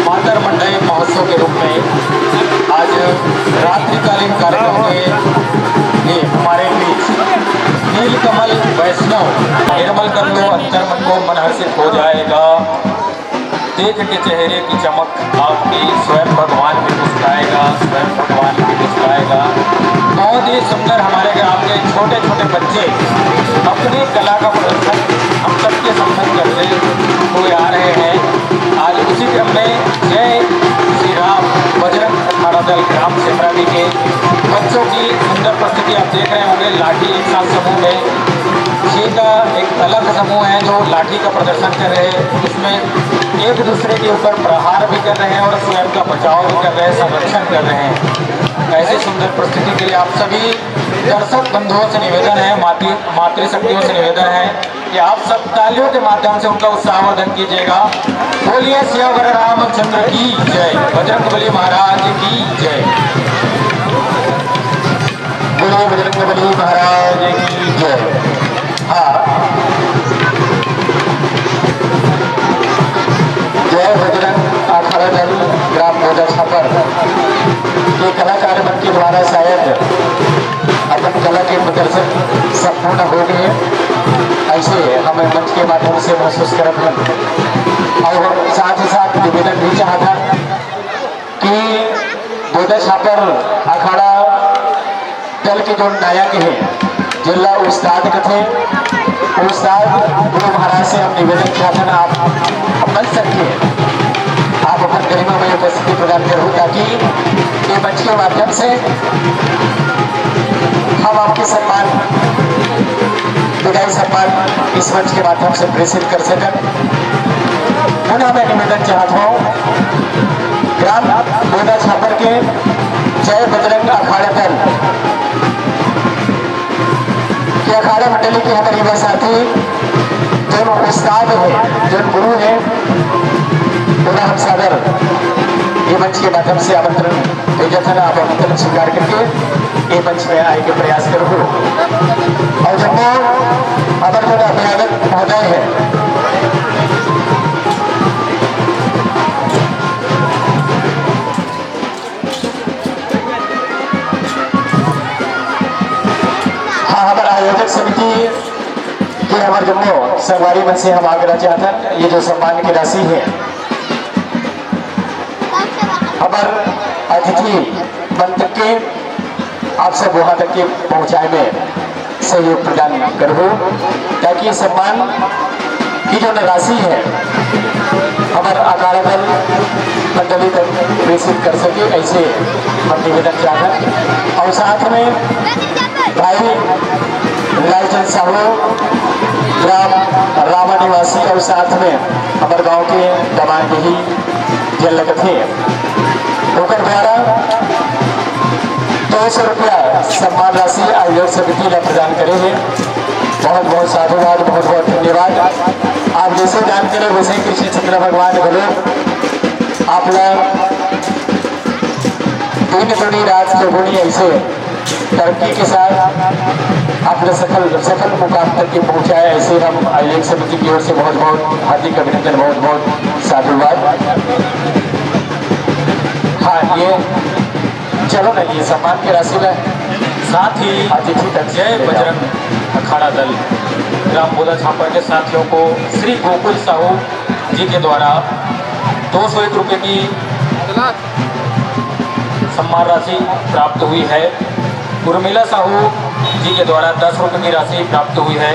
मातर मंडई महोत्सव के रूप में आज रात्रिकालीन कार्यक्रम में ये हमारे बीच नीलकमल वैष्णव। निर्मल कर दो अंतर मन को, मन हर्षित हो जाएगा। देख के चेहरे की चमक आपकी, स्वयं भगवान भी मुस्कुराएगा, स्वयं भगवान भी मुस्कुराएगा। बहुत ही सुंदर हमारे ग्राम के छोटे छोटे बच्चे अपनी कला का प्रदर्शन हम सबके सम्मुख करते हुए आ रहे हैं। आज उसी क्रम में जय श्री राम बजरंग अखाड़ा दल ग्राम सेमरावी के बच्चों की सुंदर प्रस्तुति आप देख रहे होंगे। लाठी एक साथ समूह में छह का एक अलग समूह है जो लाठी का प्रदर्शन कर रहे हैं, उसमें एक दूसरे के ऊपर प्रहार भी कर रहे हैं और स्वयं का बचाव भी कर रहे हैं, संरक्षण कर रहे हैं। ऐसी सुंदर प्रस्तुति के लिए आप सभी दर्शक बंधुओं से निवेदन है, मातृ मातृशक्तियों से निवेदन है कि आप सब तालियों के माध्यम से उनका उत्साहवर्धन कीजिएगा। बोलिए सियावर रामचंद्र की जय, बजरंगबली महाराज की जय। बोलिए बजरंगबली महाराज की जय। हाँ, जय बजरंग अखाड़ा दल ग्राम बोदा छापर के कलाकार मन के द्वारा शायद अपन कला के प्रदर्शन संपूर्ण हो गए हे। ऐसे हमें मंच के माध्यम से महसूस करत हन। अउ साथ ही साथ निवेदन भी चाहत हन कि बोदा छापर अखाड़ा दल के जो नायक हे, जेला उस्ताद कथे, उस्ताद गुरु महाराज से हम निवेदन चाहत हन, आप अपन सर के आप अपन गरिमा में उपस्थिति प्रदान करहु, ताकि ये मंच के माध्यम से हम आपके सम्मान, विदाई सम्मान इस मंच के माध्यम से प्रेषित कर सकन। पुनः मैं निवेदन चाहत हूँ, ग्राम बोदा छापर के जय बजरंग अखाड़ा दल के अखाड़ा मंडली के हमारे युवा साथी, जो उस्ताद है, जो गुरु है, उन्हें हम सादर ये मंच के माध्यम से आमंत्रण भेजत हन, आप आमंत्रण स्वीकार करके ये मंच में आए के प्रयास करहू। और जम्मो हमर जो अभिभावक महोदय हैं, हाँ, हमर आयोजक समिति के हमर जम्मो संगवारी मन से हम आग्रह चाहत हन, ये जो सम्मान की राशि है, हमर अतिथि मन तक के, आप सब वहाँ तक के पहुँचाए में सहयोग प्रदान करहू, ताकि सम्मान की जो राशि है, हमर अखाड़ा दल मंडली तक प्रेषित कर सके, ऐसे हम निवेदन चाहत हन। और साथ में भाई लालचंद साहू, ग्राम रामा निवासी, और साथ में हमर गांव के दमान भी जेन लगत हे, ओकर द्वारा दो सौ रुपया सम्मान राशि आयोजक समिति ला प्रदान करे हे। बहुत बहुत साधुवाद, बहुत बहुत धन्यवाद। आप जैसे दान करे, वैसे कृष्ण चंद्र भगवान घलो आप ला दिन दुनी रात चौगुनी ऐसे तरक्की के साथ अपने सफल, सफल मुकाम तक के पहुंचाए, ऐसे हम आयोजक समिति की ओर से बहुत बहुत हार्दिक अभिनंदन, बहुत बहुत साधुवाद। हाँ, ये चलो ना, ये सम्मान की राशि ला साथ ही अतिथि तक जय बजरंग अखाड़ा दल ग्राम बोदा छापर के साथियों को श्री गोकुल साहू जी के द्वारा दो सौ एक रुपये की सम्मान राशि प्राप्त हुई है। उर्मिला साहू जी के द्वारा दस रुपये की राशि प्राप्त हुई है।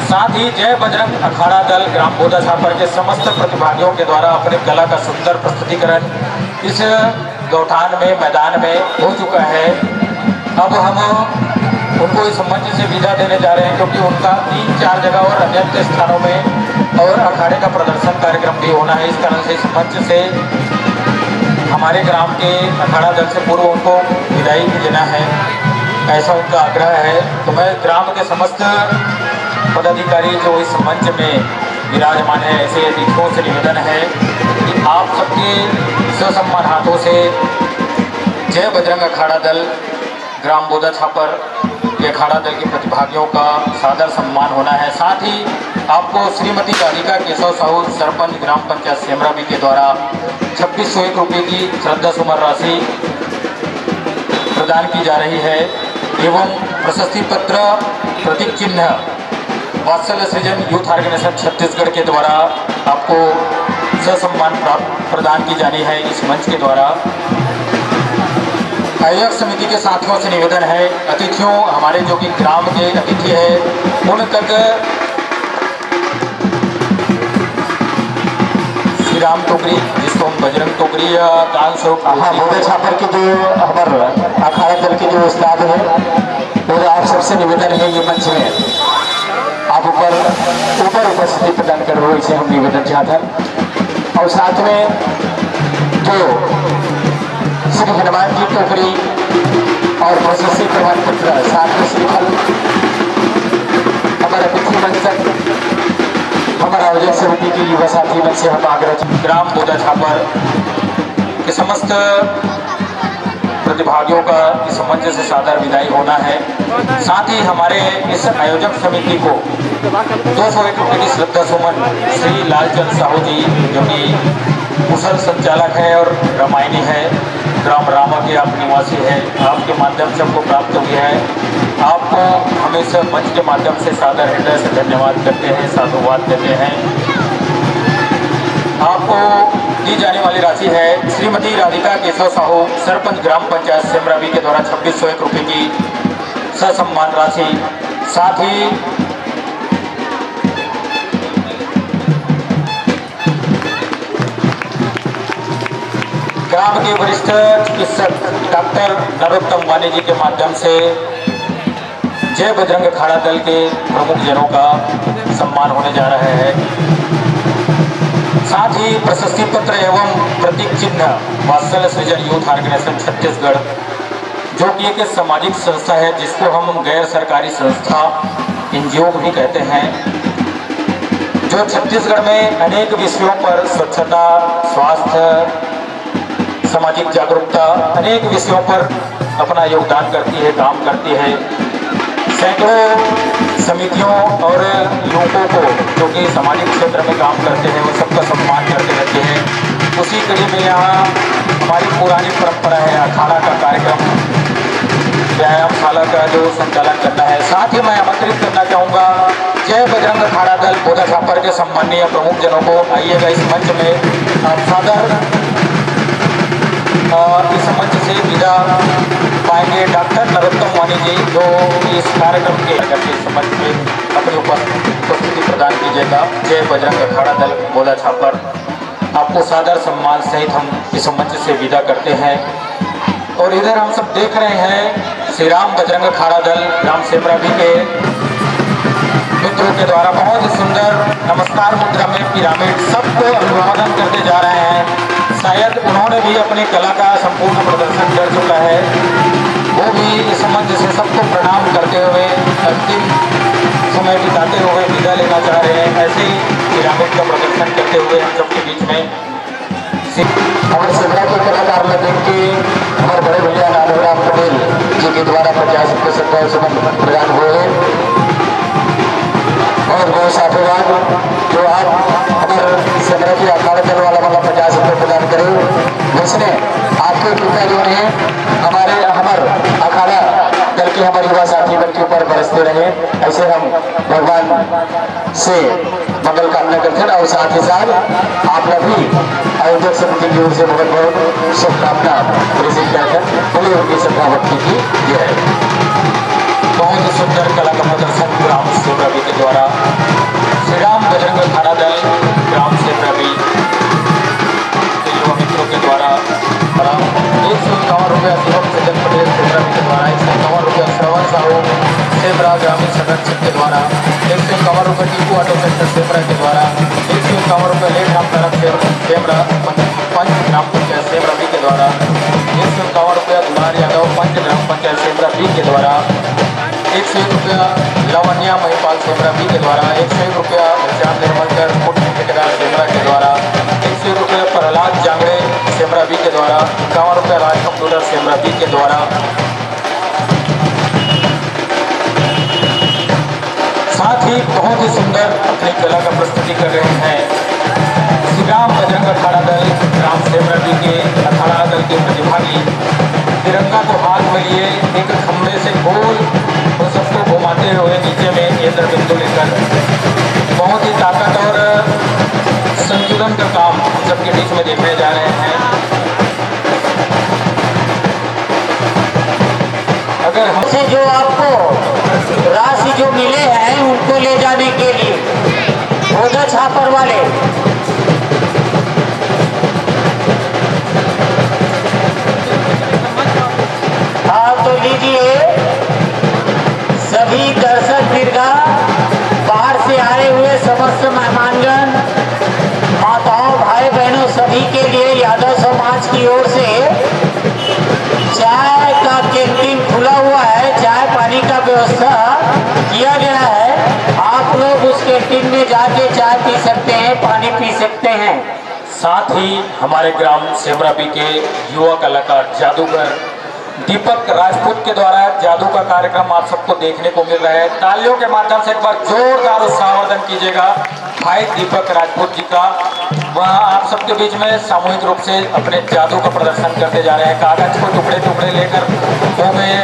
साथ ही जय बजरंग अखाड़ा दल ग्राम बोदा छापर के समस्त प्रतिभागियों के द्वारा अपने कला का सुंदर प्रस्तुतिकरण इस गौठान में, मैदान में हो चुका है। अब हम उनको इस मंच से विदा देने जा रहे हैं, क्योंकि उनका तीन चार जगह और अन्य स्थानों में और अखाड़े का प्रदर्शन कार्यक्रम भी होना है। इस कारण से इस मंच से हमारे ग्राम के अखाड़ा दल से पूर्व उनको विदाई भी देना है, ऐसा उनका आग्रह है। तो मैं ग्राम के समस्त पदाधिकारी जो इस मंच में विराजमान है, ऐसे अतिथियों से निवेदन है कि आप सबके ससम्मान हाथों से जय बजरंग अखाड़ा दल ग्राम बोदा छापर के अखाड़ा दल के प्रतिभागियों का सादर सम्मान होना है। साथ ही आपको श्रीमती राधिका केशव साहू, सरपंच ग्राम पंचायत सेमराबी के द्वारा छब्बीस सौ एक रुपये की श्रद्धा सुमन राशि प्रदान की जा रही है एवं प्रशस्ति पत्र, प्रतीक चिन्ह, वात्सल्य सृजन यूथ ऑर्गेनाइजेशन छत्तीसगढ़ के द्वारा आपको ससम्मान प्राप्त प्रदान की जानी है इस मंच के द्वारा। आयोजक समिति के साथियों से निवेदन है, अतिथियों, हमारे जो कि ग्राम के अतिथि है, उन तक श्री राम टोकरी, जिसको हम बजरंग टोकरी या दान स्वरूप हाँ, बोदा छापर के जो हमर अखाड़ा दल के जो उस्ताद है, और आप सबसे निवेदन है, ये मंच में आप ऊपर, ऊपर उपस्थिति प्रदान करो, इसे हम निवेदन चाहते हैं। और साथ में जो श्री हनुमान जी टोकरी और प्रशस्ति प्रमाण पत्र, साथ में श्रीफल, हमारे अतिथि मंच तक हमारा आयोजक समिति की युवा साथी मन से हम आग्रह, ग्राम बोदा छापर के समस्त प्रतिभागियों का इस मंच से सादर विदाई होना है। साथ ही हमारे इस आयोजक समिति को दो सौ एक रुपये की श्रद्धा सुमन श्री लालचंद साहू जी, जो कि कुशल संचालक है और रामायणी है, ग्राम रामा के आप निवासी है, आपके माध्यम से हमको प्राप्त हुई है। आपको हम इस मंच के माध्यम से सादर हृदय से धन्यवाद करते हैं, साधुवाद देते हैं। आपको दी जाने वाली राशि है श्रीमती राधिका केशव साहू, सरपंच ग्राम पंचायत सेमराबी के द्वारा छब्बीस सौ एक रुपये की ससम्मान राशि। साथ ही ग्राम के वरिष्ठ चिकित्सक डॉक्टर नरोत्तम वानी जी के माध्यम से जय बजरंग अखाड़ा दल के प्रमुख जनों का सम्मान होने जा रहा है। साथ ही प्रशस्ति पत्र एवं प्रतीक चिन्ह वात्सल्य सृजन यूथ ऑर्गेनाइजेशन छत्तीसगढ़, जो कि एक सामाजिक संस्था है, जिसको हम गैर सरकारी संस्था, एनजीओ भी कहते हैं, जो छत्तीसगढ़ में अनेक विषयों पर स्वच्छता, स्वास्थ्य, सामाजिक जागरूकता, अनेक विषयों पर अपना योगदान करती है, काम करती है। सैकड़ों समितियों और युवकों को, जो कि सामाजिक क्षेत्र में काम करते हैं, वो सबका सम्मान करते रहते हैं। उसी कड़ी में यहाँ हमारी पुरानी परंपरा है, अखाड़ा का कार्यक्रम, व्यायामशाला का जो संचालन करना है। साथ ही मैं आमंत्रित करना चाहूँगा जय बजरंग अखाड़ा दल बोदा छापर के सम्माननीय प्रमुख जनों को, आइएगा इस मंच में। आप सादर, अ, इस मंच से विदा पाएंगे डॉक्टर नरोत्तम वाणी जी, जो इस कार्यक्रम के इस मंच में अपनी उपस्थित, उपस्थिति प्रदान कीजिएगा। जय बजरंग अखाड़ा दल बोदा छापर, आपको सादर सम्मान सहित हम इस मंच से विदा करते हैं। और इधर हम सब देख रहे हैं श्री राम बजरंग अखाड़ा दल ग्राम सेमरा बी के मित्रों के द्वारा बहुत ही सुंदर नमस्कार मुद्रा में पिरामिड सबको अभिवादन करते जा रहे हैं। शायद उन्होंने भी अपनी कला का संपूर्ण प्रदर्शन कर चुका है। वो भी इस मंच से सबको प्रणाम करते हुए अंतिम समय बिताते हुए विदा लेना चाह रहे हैं। ऐसे ही पिरामिड का प्रदर्शन करते हुए हम सबके बीच में हमारे सेमरा के कलाकार में देख के हमारे बड़े भैया नानूराम पटेल जी के द्वारा पचास रुपये श्रद्धा सुमन प्रदान हुए हैं। और बहुत साधुवाद जो आप हमारे सेमरा के अखाड़ा दल वाला वाला पचास रुपये प्रदान करे। वैसने आपके कृपा जो है हमारे, हमारे अखाड़ा दल के हमारे युवा साथी मन के ऊपर बरसते रहे। ऐसे हम भगवान से मंगल कामना करथन और साथ ही साथ आप ला भी आयोजक समिति की ओर से बहुत बहुत शुभकामना प्रेषित करथन। बोलिए उनकी श्रद्धा भक्ति की जय। बहुत ही सुंदर कला का प्रदर्शन ग्राम सेमरा बी के द्वारा, श्री राम बजरंग अखाड़ा दल ग्राम सेमरा बी के युवा मित्रों के द्वारा प्रणाम। एक सौ इक्यावन रुपया शिवम सज्जन पटेल सेमरा बी के द्वारा, एक सौ इक्यावन रुपया श्रवण साहू सेमरा ग्रामीण संरक्षण के द्वारा, एक सौ इक्यावन रुपये टीपू ऑटो सेंटर सेमरा के द्वारा, एक सौ इक्यावन रुपये लेट राम तारक सेम-, सेमरा पंच, पंच ग्राम पंचायत सेमरा बी के द्वारा, एक सौ इक्यावन रुपया दुलार यादव पंच ग्राम पंचायत सेमरा बी के द्वारा, एक सौ एक रुपया लावण्या महिपाल सेमरा बी के द्वारा, एक सौ एक रुपया घनश्याम निर्मलकर फुट ठेकेदार सेमरा के द्वारा, एक सौ एक रुपया प्रहलाद जांगड़े सेमरा बी के द्वारा, इक्यावन रुपया राज कंप्यूटर सेमरा बी के द्वारा। साथ ही बहुत ही सुंदर अपनी कला का प्रस्तुति कर रहे हैं श्री राम बजरंग अखाड़ा दल ग्राम सेमरा बी के अखाड़ा दल के प्रतिभागी। तिरंगा को हाथ में लिए एक खंभे से गोल और सबको घुमाते हुए नीचे में केंद्र बिंदु लेकर बहुत ही ताकत और संतुलन का काम हम सबके बीच में देखने जा रहे हैं। अगर हम से जो आपको राशि जो मिले हैं उनको ले जाने के लिए बोदा छापर वाले, हाँ तो लीजिए सभी दर्शक दीर्घा, बाहर से आए हुए समस्त मेहमानगण, माताओं, भाई, बहनों, सभी के लिए यादव समाज की ओर से चाय का कैंटीन खुला हुआ है, चाय पानी का व्यवस्था किया गया है। आप लोग उस कैंटीन में जाके चाय पी सकते हैं, पानी पी सकते हैं। साथ ही हमारे ग्राम सेमरा बी के युवा कलाकार जादूगर दीपक राजपूत के द्वारा जादू का कार्यक्रम आप सबको देखने को मिल रहा है। तालियों के माध्यम से एक बार जोरदार उत्साहवर्धन कीजिएगा भाई दीपक राजपूत जी का। वह आप सबके बीच में सामूहिक रूप से अपने जादू का प्रदर्शन करते जा रहे हैं। कागज को टुकड़े टुकड़े लेकर मुंह में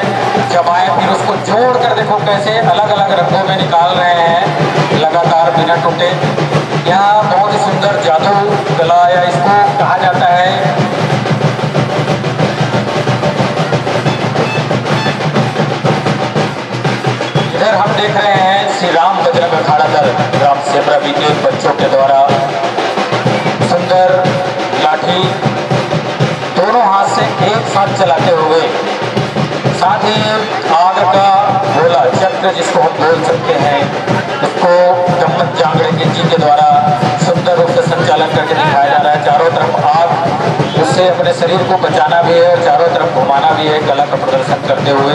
जमाए, फिर उसको जोड़ कर देखो कैसे अलग अलग रंगों में निकाल रहे हैं लगातार बिना टूटे। यह बहुत ही सुंदर जादू कला या इसको कहा जाता है। इधर हम देख रहे हैं श्री राम बजरंग अखाड़ा दल ग्राम सेमरा बी के बच्चों के द्वारा सुंदर लाठी दोनों हाथ से एक साथ चलाते हुए, साथ ही आग का गोला चक्र जिसको हम बोल सकते हैं, उसको दम्मत जांगड़े के जी के द्वारा सुंदर रूप से संचालन करके दिखाया जा रहा है। चारों तरफ आग, उससे अपने शरीर को बचाना भी है और चारों तरफ घुमाना भी है कला का प्रदर्शन करते हुए।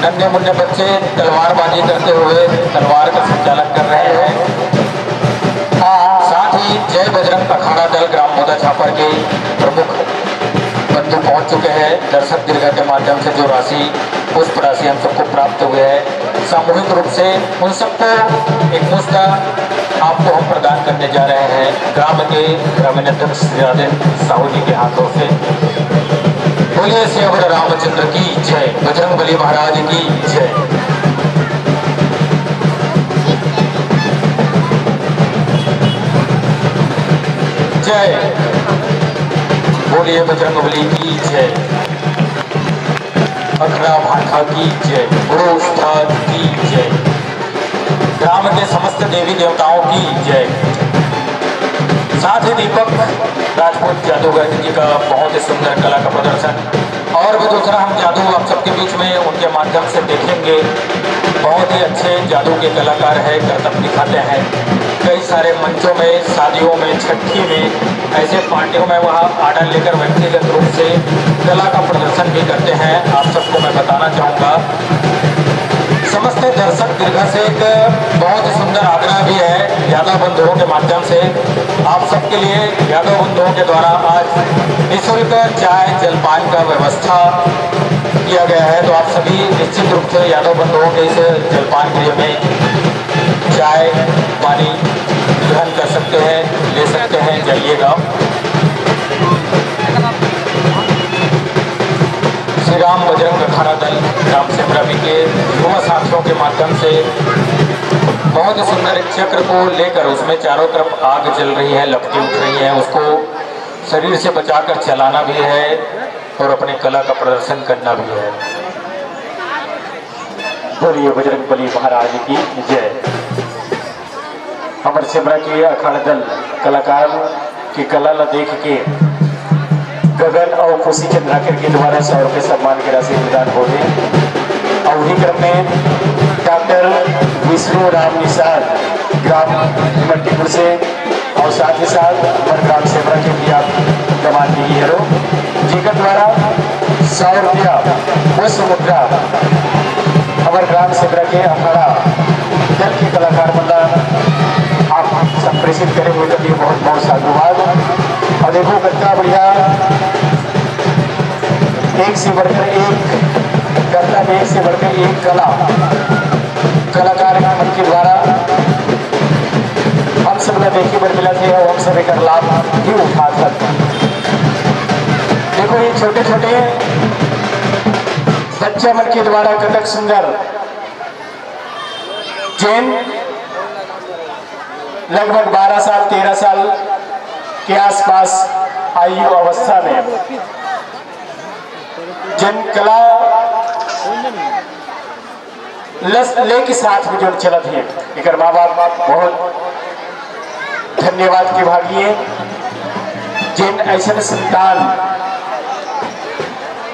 नन्हे मुन्ने बच्चे तलवारबाजी करते हुए तलवार का संचालन कर रहे हैं। साथ ही जय बजरंग अखाड़ा दल ग्राम बोदा छापर के प्रमुख माध्यम से जो राशि, पुष्प राशि हम सबको प्राप्त हुई है, सामूहिक रूप से उन सबको एक मुश्त आपको हम प्रदान करने जा रहे हैं, ग्राम के ग्रामीण अध्यक्ष श्री राजेंद्र साहू जी के हाथों से। बोलिए सियावर रामचंद्र की जय, बजरंग बली महाराज की जय। जय। बोलिए बजरंग बली की जय। अखड़ा भाखा की जय, गुरु उस्ताद की जय, ग्राम के समस्त देवी देवताओं की जय। साथ ही दीपक राजपूत जादूगर जी का बहुत ही सुंदर कला का प्रदर्शन, और भी दूसरा हम जादू आप सबके बीच में उनके माध्यम से देखेंगे। बहुत ही अच्छे जादू के कलाकार है, करतब दिखाते हैं। कई सारे मंचों में, शादियों में, छठी में, ऐसे पार्टियों में वह आर्डर लेकर व्यक्तिगत रूप से कला का प्रदर्शन भी करते हैं। आप सबको मैं बताना चाहूँगा, समस्त दर्शक दीर्घा से एक बहुत ही सुंदर आग्रह भी है यादव बंधुओं के माध्यम से। आप सबके लिए यादव बंधुओं के द्वारा आज निःशुल्क चाय जलपान का व्यवस्था किया गया है, तो आप सभी निश्चित रूप से यादव बंधुओं के इस जलपान गृह में चाय पानी ग्रहण कर सकते हैं, ले सकते हैं, जाइएगा। श्री राम बजरंग अखाड़ा दल ग्राम सेमरा बी के युवा साथियों के माध्यम से बहुत ही सुंदर एक चक्र को लेकर उसमें चारों तरफ आग जल रही है, लपटें उठ रही है, उसको शरीर से बचाकर चलाना भी है और अपने कला का प्रदर्शन करना भी है। बोलिए बजरंग बली महाराज की जय। हमर सेमरा के अखाड़ा दल कलाकार के कला ला देख के गगन और खुशी चंद्राकर के द्वारा सौ रुपये सम्मान की राशि प्रदान होथे। और वही क्रम में डॉक्टर विष्णु राम निषाद, ग्राम मट्टीपुर से, और साथ ही साथ हमर ग्राम सेमरा के भी आप दमान दीजिए हरो, जेकर द्वारा सौ रुपया पुष्प मुद्रा हमर ग्राम सेमरा के अखाड़ा दल के कलाकार मन ला आप संप्रेषित करे हुए के लिए बहुत बहुत साधुवाद। और देखो, कितना बढ़िया, एक से बढ़कर एक करतब, एक से बढ़कर एक कला, कलाकार मन के द्वारा हम सब ला देखे बर मिलत हे और हम सब एकर लाभ भी उठात हन। देखो, ये छोटे-छोटे बच्चा मन के द्वारा कतक सुंदर, जेन लगभग बारह साल, तेरह साल के आसपास आयु अवस्था में जेन कला लस लेके साथ में जोन चलत हे, एकर माँ बाप बहुत धन्यवाद के भागी हे, जेन ऐसन संतान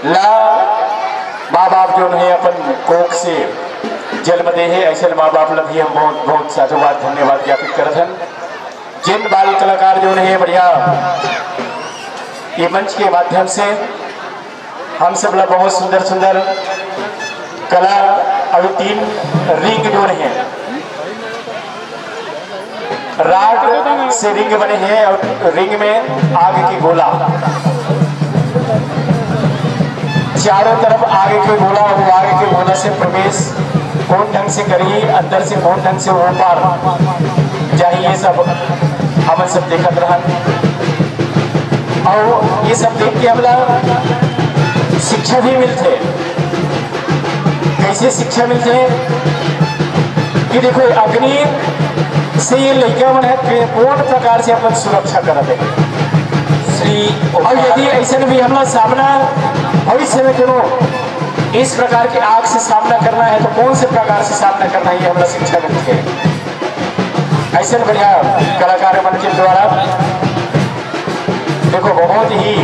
ला माँ बाप जोन हे अपन कोख से जन्म दे हे, ऐसन माँ बाप ला भी हम बहुत बहुत साधुवाद धन्यवाद ज्ञापित करत हन। जेन बाल कलाकार जोन हे बढ़िया ये मंच के माध्यम से हम सब ला बहुत सुंदर सुंदर कला, अभी तीन रिंग जोन हे, राड से रिंग बने हे और रिंग में आग के गोला, चारों तरफ आग के गोला, वो आग के गोला से प्रवेश कौन ढंग से करही, अंदर से कौन ढंग से ओ पार जाही, ये सब हमन सब देखत रहन। और ये सब देख के हमला शिक्षा भी मिलथे। कैसे शिक्षा मिलथे कि देखो, अग्नि से ये लइका मन हे के-, कौन प्रकार से अपन सुरक्षा करत हे। श्री और यदि ऐसे भी हमला सामना भविष्य में कोनो इस प्रकार की आग से सामना करना है तो कौन से प्रकार से सामना करना है, ये हमला शिक्षा मिलथे। ऐसे बढ़िया कलाकार मन के द्वारा देखो, बहुत ही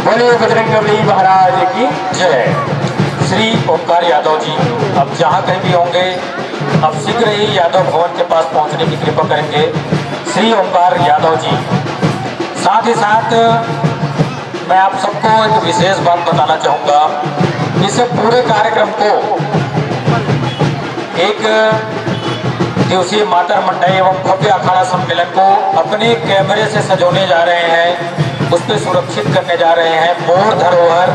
बोलिए बजरंग बली महाराज की जय। श्री ओमकार यादव जी अब जहाँ कहीं भी होंगे, अब शीघ्र ही यादव भवन के पास पहुँचने की कृपा करेंगे। श्री ओमकार यादव जी, साथ ही साथ मैं आप सबको एक विशेष बात बताना चाहूँगा। इस पूरे कार्यक्रम को एक दिवसीय मातर मंडई एवं भव्य अखाड़ा सम्मेलन को अपने कैमरे से सजोने जा रहे हैं उस पर सुरक्षित करने जा रहे हैं। मोर धरोहर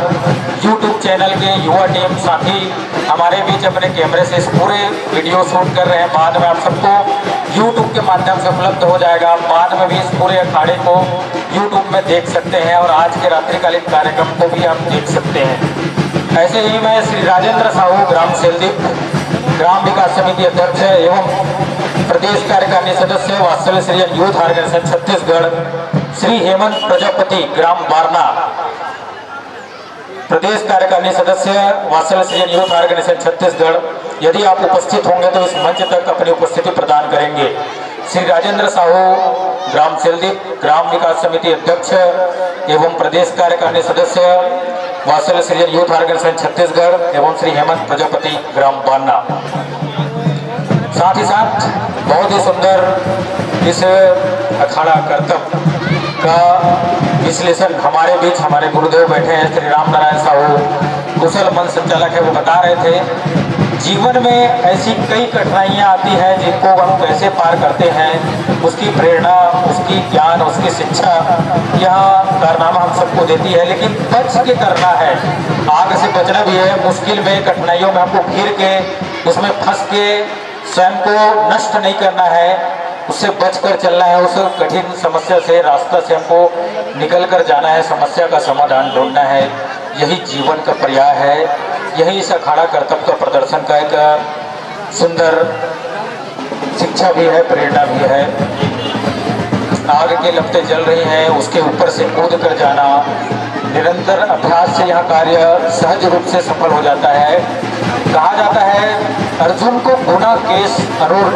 YouTube चैनल के युवा टीम साथी हमारे बीच अपने कैमरे से इस पूरे वीडियो शूट कर रहे हैं। बाद में आप सबको YouTube के माध्यम से उपलब्ध हो जाएगा। बाद में भी इस पूरे अखाड़े को YouTube में देख सकते हैं और आज के रात्रिकालीन कार्यक्रम को भी आप देख सकते हैं। ऐसे ही मैं श्री राजेंद्र साहू, ग्राम सेलदीप, ग्राम विकास समिति अध्यक्ष एवं प्रदेश कार्यकारिणी सदस्य, वात्सल्य सृजन यूथ ऑर्गेनाइजेशन छत्तीसगढ़, श्री हेमंत प्रजापति, ग्राम बारना, प्रदेश कार्यकारिणी सदस्य, वात्सल्य सृजन यूथ ऑर्गेनाइजेशन छत्तीसगढ़, यदि आप उपस्थित होंगे तो इस मंच तक अपनी उपस्थिति प्रदान करेंगे। श्री राजेंद्र साहू, ग्राम सेलदीप, ग्राम विकास समिति अध्यक्ष एवं प्रदेश कार्यकारिणी सदस्य, वात्सल्य सृजन यूथ ऑर्गेनाइजेशन छत्तीसगढ़ एवं श्री हेमंत प्रजापति, ग्राम बारना। साथ ही साथ बहुत ही सुंदर इस अखाड़ा करतब का विश्लेषण हमारे बीच हमारे गुरुदेव बैठे हैं, श्री राम नारायण साहू, कुशल मंच संचालक है, वो बता रहे थे। जीवन में ऐसी कई कठिनाइयां आती हैं जिनको हम कैसे पार करते हैं, उसकी प्रेरणा, उसकी ज्ञान, उसकी शिक्षा यह कारनामा हम सबको देती है। लेकिन बच के करना है, आग से बचना भी है, मुश्किल में, कठिनाइयों में हमको घिर के, उसमें फंस के स्वयं को नष्ट नहीं करना है, उससे बचकर चलना है। उस कठिन समस्या से, रास्ता से हमको निकल कर जाना है, समस्या का समाधान ढूंढना है। यही जीवन का पर्याय है, यही इस अखाड़ा करतब का प्रदर्शन का एक सुंदर शिक्षा भी है, प्रेरणा भी है। आग की लपटें जल रही हैं, उसके ऊपर से कूद कर जाना, निरंतर अभ्यास से यह कार्य सहज रूप से सफल हो जाता है। कहा जाता है, अर्जुन को गुना केस धनुर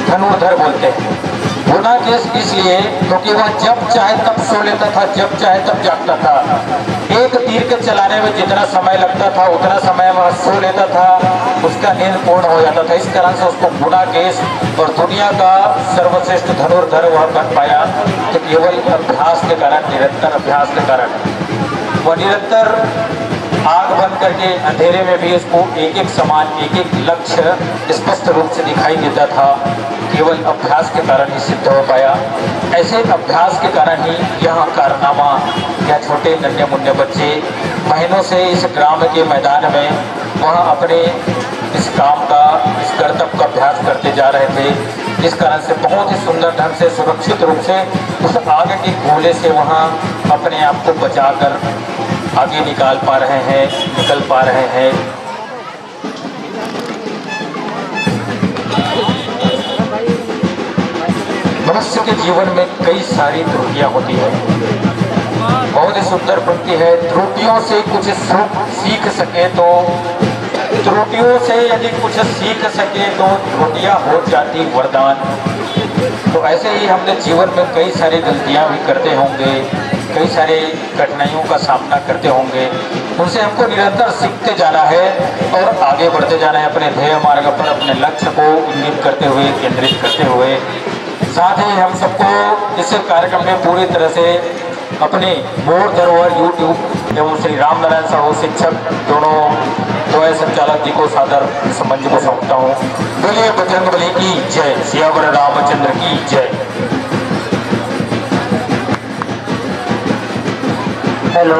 धनुर्धर बोलते हैं। गुना केस इसलिए क्योंकि वह जब चाहे तब सो लेता था, जब चाहे तब जागता था। एक तीर के चलाने में जितना समय लगता था, उतना समय वह सो लेता था, उसका नींद पूर्ण हो जाता था। इस कारण से उसको गुना केस और दुनिया का सर्वश्रेष्ठ धनुर्धर वह बन पाया, तो केवल अभ्यास के कारण, निरंतर अभ्यास के कारण। वह निरंतर आंख बंद करके अंधेरे में भी उसको एक एक समान, एक एक लक्ष्य स्पष्ट रूप से दिखाई देता था। केवल अभ्यास के कारण ही सिद्ध हो पाया। ऐसे अभ्यास के कारण ही यह कारनामा, यह छोटे नन्हे मुन्ने बच्चे महीनों से इस ग्राम के मैदान में वह अपने इस काम का, इस करतब का अभ्यास करते जा रहे थे। इस कारण से बहुत ही सुंदर ढंग से, सुरक्षित रूप से उस आग के गोले से वह अपने आप को बचाकर आगे निकाल पा रहे हैं, निकल पा रहे हैं। मनुष्य के जीवन में कई सारी त्रुटियां होती है। बहुत ही सुंदर पंक्ति है, त्रुटियों से कुछ सुख सीख सके तो, त्रुटियों से यदि कुछ सीख सके तो त्रुटियां हो जाती वरदान। तो ऐसे ही हमने जीवन में कई सारी गलतियां भी करते होंगे, कई सारे कठिनाइयों का सामना करते होंगे, उनसे हमको निरंतर सीखते जाना है और आगे बढ़ते जाना है अपने ध्येय मार्ग पर, अपने लक्ष्य को इंगित करते हुए, केंद्रित करते हुए। साथ ही हम सबको इस कार्यक्रम में पूरी तरह से अपने मोर धरोहर YouTube एवं श्री रामनारायण साहू शिक्षक दोनों द्वय संचालक जी को सादर इस मंच को सौंपता हूँ। बोलिए बजरंग बली की जय, सियावर रामचंद्र की जय। हेलो,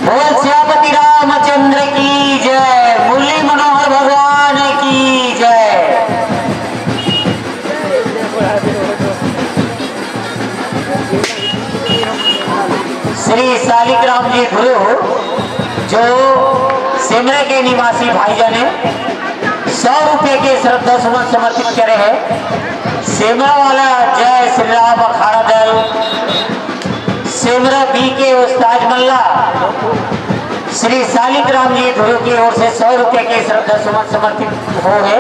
बोल सियापति रामचंद्र की जय, मुरली मनोहर भगवान की जय। श्री शालिक राम जी ध्रुव जो सेमरा के निवासी भाईजान है, सौ रुपए के श्रद्धा सुमन समर्पित करे हैं। सेमरा वाला जय श्री राम अखाड़ा दल, सेमरा बी के उस्ताद मल्ला, श्री शालिक राम जी ध्रुव की ओर से सौ रुपए के श्रद्धा सुमन समर्पित हो है।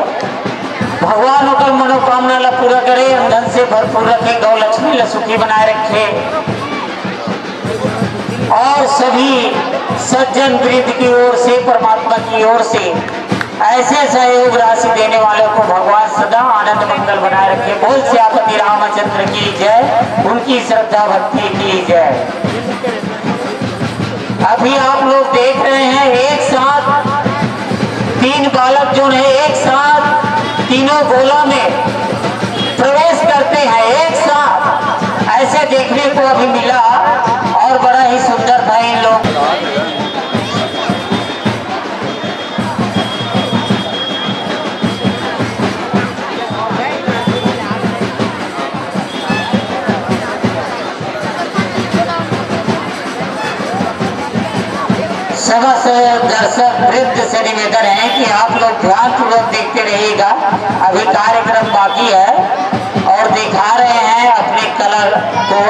भगवान ओकर मनोकामना ला पूरा करे, धन से भरपूर रखे, गौ लक्ष्मी ला सुखी बनाए रखे। और सभी सज्जन वृंद की ओर से, परमात्मा की ओर से ऐसे सहयोग राशि देने वालों को भगवान सदा आनंद मंगल बनाए रखे। बोल सियापति रामचंद्र की जय, उनकी श्रद्धा भक्ति की जय। अभी आप लोग देख रहे हैं, एक साथ तीन बालक जो है, एक साथ तीनों गोला में प्रवेश करते हैं, एक साथ समस्त दर्शक वृंद से निवेदन है कि आप लोग ध्यानपूर्वक देखते रहिएगा। अभी कार्यक्रम बाकी है और दिखा रहे हैं अपने कला को।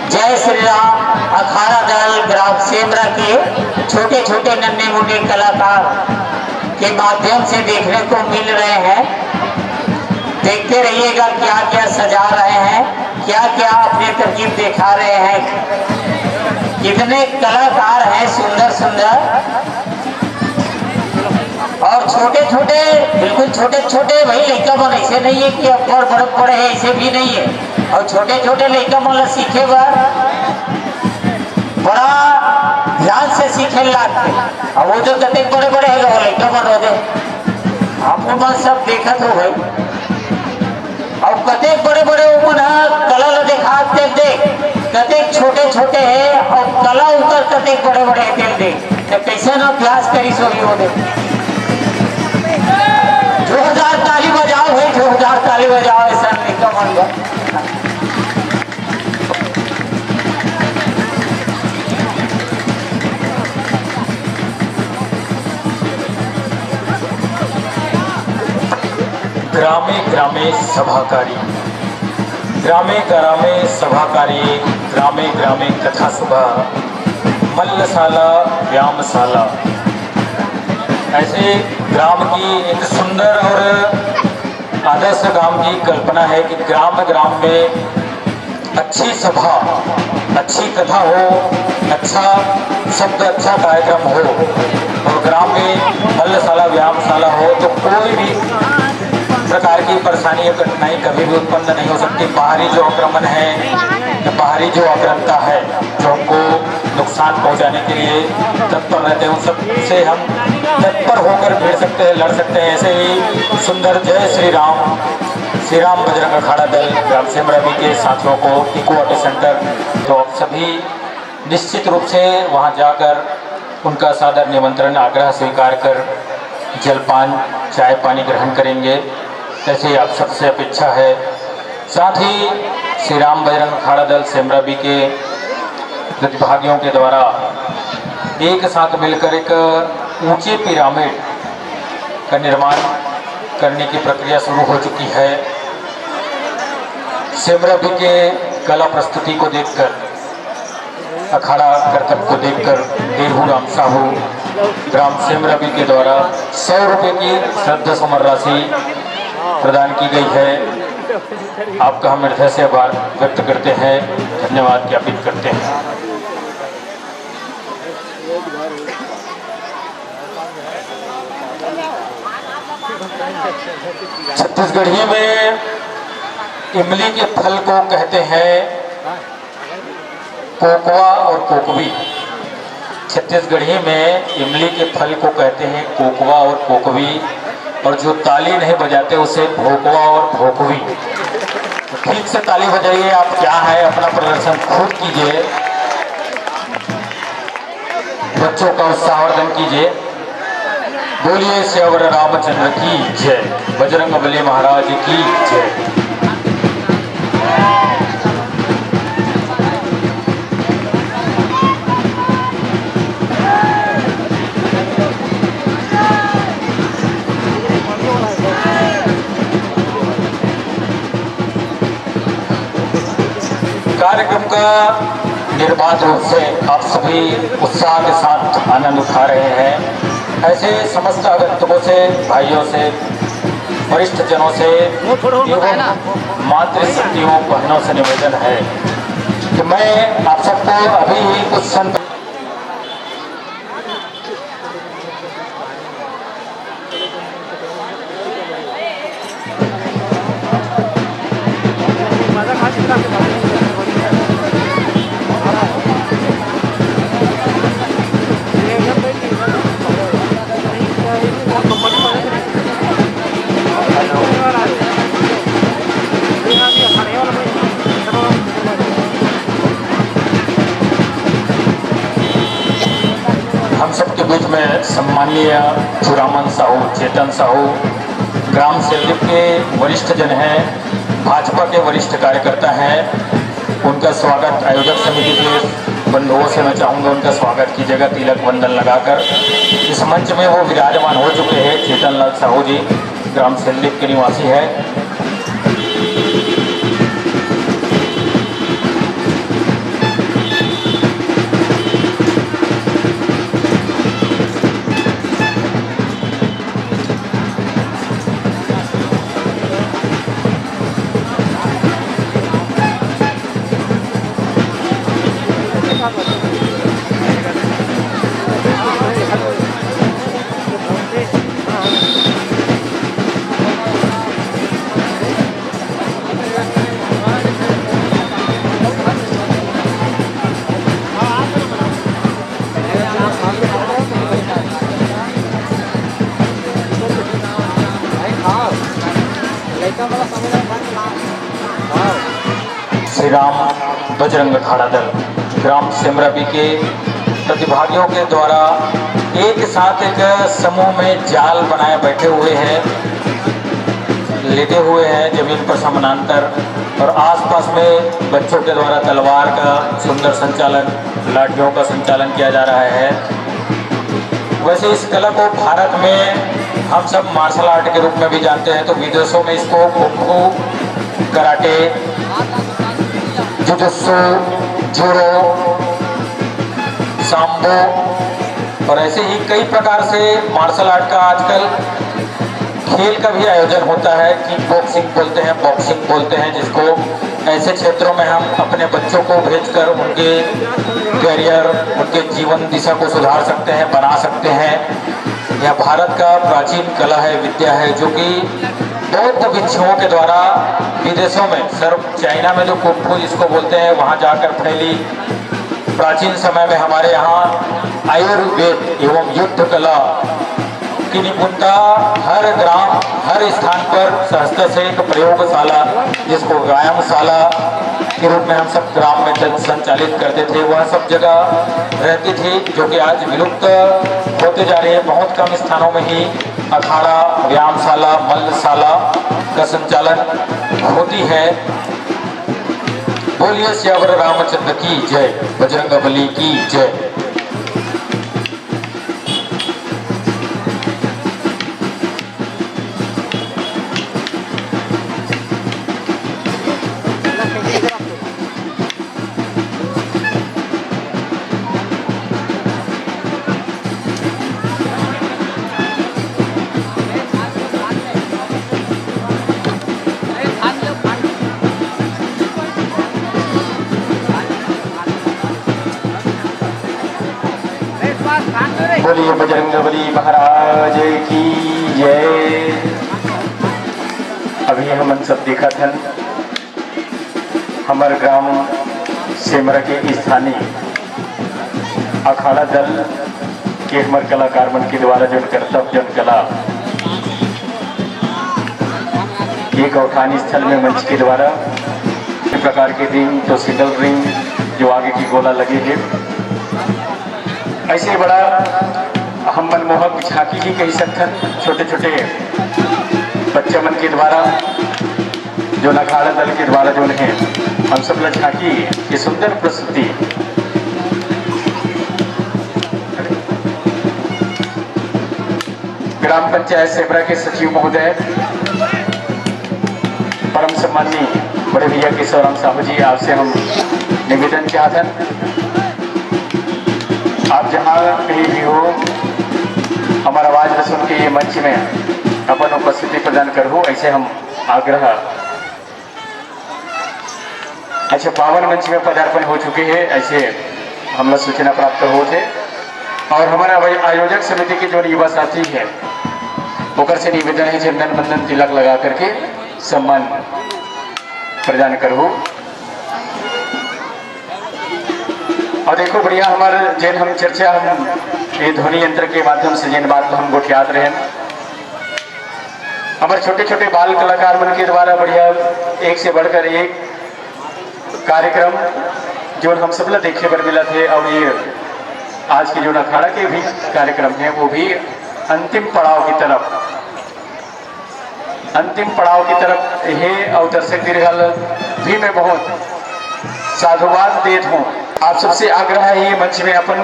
जय श्री राम अखाड़ा दल ग्राम सेमरा के छोटे छोटे नन्हे मुन्ने कलाकार के माध्यम से देखने को मिल रहे हैं। देखते रहिएगा क्या क्या सजा रहे हैं, क्या क्या अपने तरकीब दिखा रहे हैं। कितने कलाकार हैं सुंदर सुंदर, और छोटे छोटे, बिल्कुल छोटे छोटे भाई लड़का मन, ऐसे नहीं है कि अब बड़ बड़े बड़े हैं, ऐसे भी नहीं है। और छोटे छोटे लड़का मन ला सीखे बर बड़ा ध्यान से सीखे लागथे। अब वो जो कतेक बड़े बड़े है वो लड़का मन होते, आप मन सब देखत हो भाई। अउ कतेक बड़े-बड़े ओमन ह कला ल देखात, देख, देख, कतेक छोटे-छोटे हे अउ कला उकर कतेक बड़े-बड़े हे, तेल देख। त कइसन अभ्यास करिस होही ओ दे। जोरदार ताली बजाओ भाई, जोरदार ताली बजाओ, अइसन लइका मन बर। ग्रामे ग्रामे सभाकारी, ग्रामे ग्रामे सभाकारी, ग्रामे ग्रामे कथा सभा, मल्लशाला, व्यायामशाला। ऐसे ग्राम की एक सुंदर और आदर्श ग्राम की कल्पना है कि ग्राम ग्राम में अच्छी सभा, अच्छी कथा हो, अच्छा शब्द, अच्छा कार्यक्रम हो और ग्राम में मल्लशाला, व्यायामशाला हो, तो कोई भी प्रकार की परेशानी या कठिनाई कभी भी उत्पन्न नहीं हो सकती। बाहरी जो आक्रमण है या बाहरी जो आक्रमता है, जो हमको नुकसान पहुंचाने के लिए तत्पर रहते हैं, उन सब से हम तत्पर होकर भिड़ सकते हैं, लड़ सकते हैं। ऐसे ही सुंदर जय श्री राम, श्री राम बजरंग अखाड़ा दल ग्राम सेमरा बी के साथियों को इको वाटर सेंटर, तो आप सभी निश्चित रूप से वहां जाकर उनका सादर निमंत्रण आग्रह स्वीकार कर जलपान, चाय पानी ग्रहण करेंगे, ऐसे ही आप सबसे अपेक्षा है। साथ ही श्री राम बजरंग अखाड़ा दल सेमरा बी के प्रतिभागियों के द्वारा एक साथ मिलकर एक ऊंचे पिरामिड का निर्माण करने की प्रक्रिया शुरू हो चुकी है। सेमरा बी के कला प्रस्तुति को देखकर, अखाड़ा करतब को देखकर देहू राम साहू ग्राम सेमरा बी के द्वारा सौ रुपए की श्रद्धा सुमन राशि प्रदान की गई है। आपका हम हृदय से आभार व्यक्त करते हैं, धन्यवाद ज्ञापित करते हैं। छत्तीसगढ़ी में इमली के फल को कहते हैं कोकवा और कोकवी। छत्तीसगढ़ी में इमली के फल को कहते हैं कोकवा और कोकवी, और जो ताली नहीं बजाते उसे भोकवा और भोकवी। तो ठीक से ताली बजाइए आप, क्या है, अपना प्रदर्शन खुद कीजिए। बच्चों का उत्साहवर्धन कीजिए। बोलिए सियावर रामचंद्र की जय, बजरंग बली महाराज की जय। कार्यक्रम का निर्बाध रूप से आप सभी उत्साह के साथ आनंद उठा रहे हैं। ऐसे समस्त आगंतुकों से, भाइयों से, वरिष्ठ जनों से एवं मातृशक्तियों, बहनों से निवेदन है कि मैं आप सबको अभी ही कुछ क्षण हम सबके बीच में सम्माननीय चूड़ामन साहू, चेतन साहू, ग्राम सेवक के वरिष्ठ जन हैं, भाजपा के वरिष्ठ कार्यकर्ता हैं। उनका स्वागत आयोजक समिति के बंधुओं से मैं चाहूँगा उनका स्वागत की जगह तिलक वंदन लगाकर इस मंच में वो विराजमान हो चुके हैं। चेतन लाल साहू जी ग्राम सिल्लिप के निवासी है। श्री राम बजरंग अखाड़ा दल ग्राम सेमरा बी के प्रतिभागियों के द्वारा एक साथ एक समूह में जाल बनाए बैठे हुए हैं, लेटे हुए हैं जमीन पर समानांतर, और आसपास में बच्चों के द्वारा तलवार का सुंदर संचालन, लाठियों का संचालन किया जा रहा है। वैसे इस कला को भारत में हम सब मार्शल आर्ट के रूप में भी जानते हैं, तो विदेशों में इसको कुंफू, कराटे, जुजुत्सु, जूडो, सांबो और ऐसे ही कई प्रकार से मार्शल आर्ट का आजकल खेल का भी आयोजन होता है। किक बॉक्सिंग बोलते हैं, बॉक्सिंग बोलते हैं, जिसको ऐसे क्षेत्रों में हम अपने बच्चों को भेजकर उनके करियर, उनके जीवन दिशा को सुधार सकते हैं, बना सकते हैं। यह भारत का प्राचीन कला है, विद्या है, जो कि बौद्ध भिक्षुओं के द्वारा विदेशों में, सर्व चाइना में जो कुंफू जिसको बोलते हैं, वहाँ जाकर फैली। प्राचीन समय में हमारे यहाँ आयुर्वेद एवं युद्ध कला की निपुणता हर ग्राम, हर स्थान पर सहस्त्र से एक प्रयोगशाला, जिसको व्यायामशाला के रूप में हम सब ग्राम में जब संचालित करते थे, वह सब जगह रहती थी, जो कि आज विलुप्त होते जा रही है। बहुत कम स्थानों में ही अखाड़ा, व्यायामशाला, मल्लशाला का संचालन होती है। बोलिए सियावर रामचंद्र की जय, बजरंग बली की जय। बोलिए बजरंग बली महाराज की जय। अभी हमन सब देखत हन, हमर ग्राम सेमरा के स्थानीय अखाड़ा दल के हमर कलाकार मन के द्वारा जोन करतब, जोन कला एक गौठान स्थल में मंच के द्वारा प्रकार के रिंग, तो सिंगल रिंग, जो आगे की गोला लगे हे, ऐसे बड़ा हम मनमोहक झांकी ही कही सकथन। छोटे छोटे बच्चा मन के द्वारा, जो अखाड़ा दल के द्वारा जो है, हम सब ला झांकी की सुंदर प्रस्तुति। ग्राम पंचायत सेमरा के सचिव महोदय, परम सम्माननीय बड़े भैया केशवराम साहू जी, आपसे हम निवेदन चाहत हन, आप जहाँ कहीं भी हो, हमार आवाज ला सुन के ये मंच में अपन उपस्थिति प्रदान करहु, ऐसे हम आग्रह। अच्छा, पावन मंच में पदार्पण हो चुके हैं, ऐसे हमला सूचना प्राप्त होत हे। और हमारा वही आयोजक समिति के जो युवा साथी है, ओकर से निवेदन है, चंदन बंदन तिलक लगा करके सम्मान प्रदान करहु। और देखो बढ़िया, हमार जेन हम चर्चा, हम ये ध्वनि यंत्र के माध्यम से जेन बात हम गोठियात रहे, हमारे छोटे छोटे बाल कलाकार मन के द्वारा बढ़िया एक से बढ़कर एक कार्यक्रम जो हम सब ला देखे बर मिलत हे। और ये आज के जो अखाड़ा के भी कार्यक्रम है, वो भी अंतिम पड़ाव की तरफ, अंतिम पड़ाव की तरफ हे। और दर्शक दीर्घल भी मैं बहुत साधुवाद देत हूँ आप सबसे आग्रह हे, ये मंच में अपन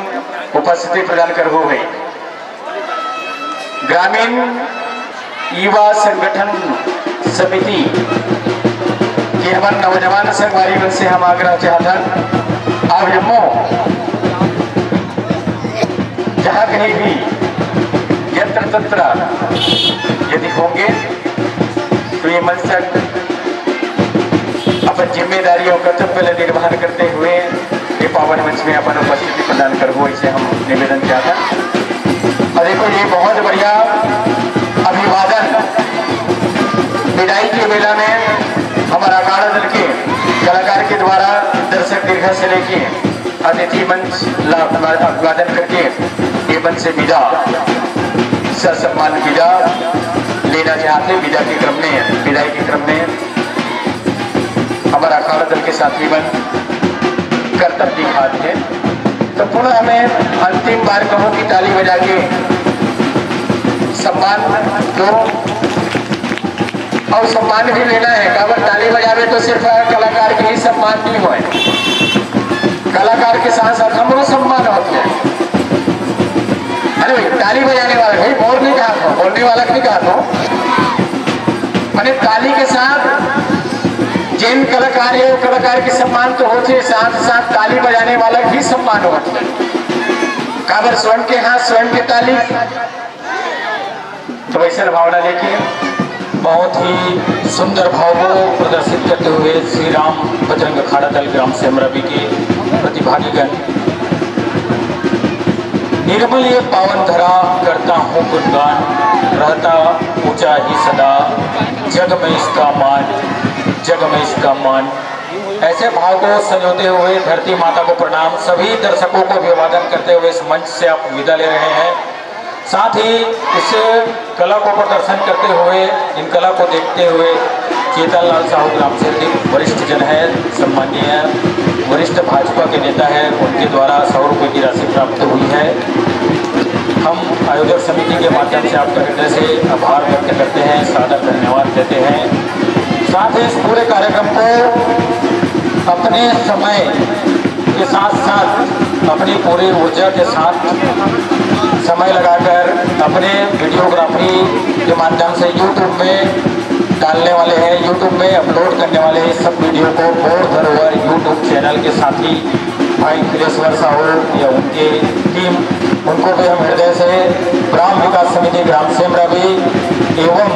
उपस्थिति प्रदान करहू हे। ग्रामीण युवा संगठन समिति के हमर नौजवान संगवारी मन से हम आग्रह चाहथन, आप जम्मो जहाँ कहीं भी यत्र तत्र यदि होंगे तो ये मंच तक अपन जिम्मेदारी और कर्तव्य ला निर्वहन करते हुए ये पावन मंच में अपन उपस्थिति प्रदान करबो, इसे हम निवेदन किया था। और देखो, ये बहुत बढ़िया अभिवादन विदाई के मेला में हमारा अखाड़ा दल के कलाकार के द्वारा दर्शक दीर्घा से लेके अतिथि मंच ला अभिवादन करके ये मंच से विदा, ससम्मान विदा लेना चाहते। विदा के क्रम में, विदाई के क्रम में हमारा अखाड़ा दल के साथी मन करतब दिखात हे, तो पुनः हमें अंतिम बार कहूँ कि ताली बजा के सम्मान दो। और सम्मान भी लेना हे, काबर ताली बजावे तो सिर्फ कलाकार के ही सम्मान नहीं होय, कलाकार के साथ साथ हमरो सम्मान होथे। अरे भाई, ताली बजाने वाला भाई, मोर नहीं कहा था, बोलने वाला नहीं कहा था, माने ताली के साथ जेन कलाकार हे, वो कलाकार के सम्मान तो होथे, साथ साथ ताली बजाने वाला भी सम्मान होथे। काबर स्वयं के हाथ, स्वयं के ताली, तो वैसे भावना लेके बहुत ही सुंदर भाव को प्रदर्शित करते हुए श्री राम बजरंग अखाड़ा दल ग्राम सेमराबी के प्रतिभागीगण, निर्मल ये पावन धरा, करता हूँ गुणगान, रहता ऊंचा ही सदा, जग में इसका मान, जग में इसका मान। ऐसे भाव को संजोते हुए धरती माता को प्रणाम, सभी दर्शकों को अभिवादन करते हुए इस मंच से आप विदा ले रहे हैं। साथ ही इस कला को प्रदर्शन करते हुए, इन कला को देखते हुए चेतन लाल साहू ग्राम सेमराबी वरिष्ठ जन है, सम्माननीय वरिष्ठ भाजपा के नेता है, उनके द्वारा सौ रुपये की राशि प्राप्त हुई है। हम आयोजक समिति के माध्यम से आपका हृदय से आभार व्यक्त करते हैं, सादर धन्यवाद देते हैं। साथ ही इस पूरे कार्यक्रम को अपने समय के साथ साथ, अपनी पूरी ऊर्जा के साथ समय लगाकर अपने वीडियोग्राफी के माध्यम से YouTube में डालने वाले हैं, YouTube में अपलोड करने वाले हैं इस सब वीडियो को। बोर धरोहर YouTube चैनल के साथी भाई खिलेश्वर साहू या उनके टीम, उनको भी हम हृदय से ग्राम विकास समिति ग्राम सेमराबी एवं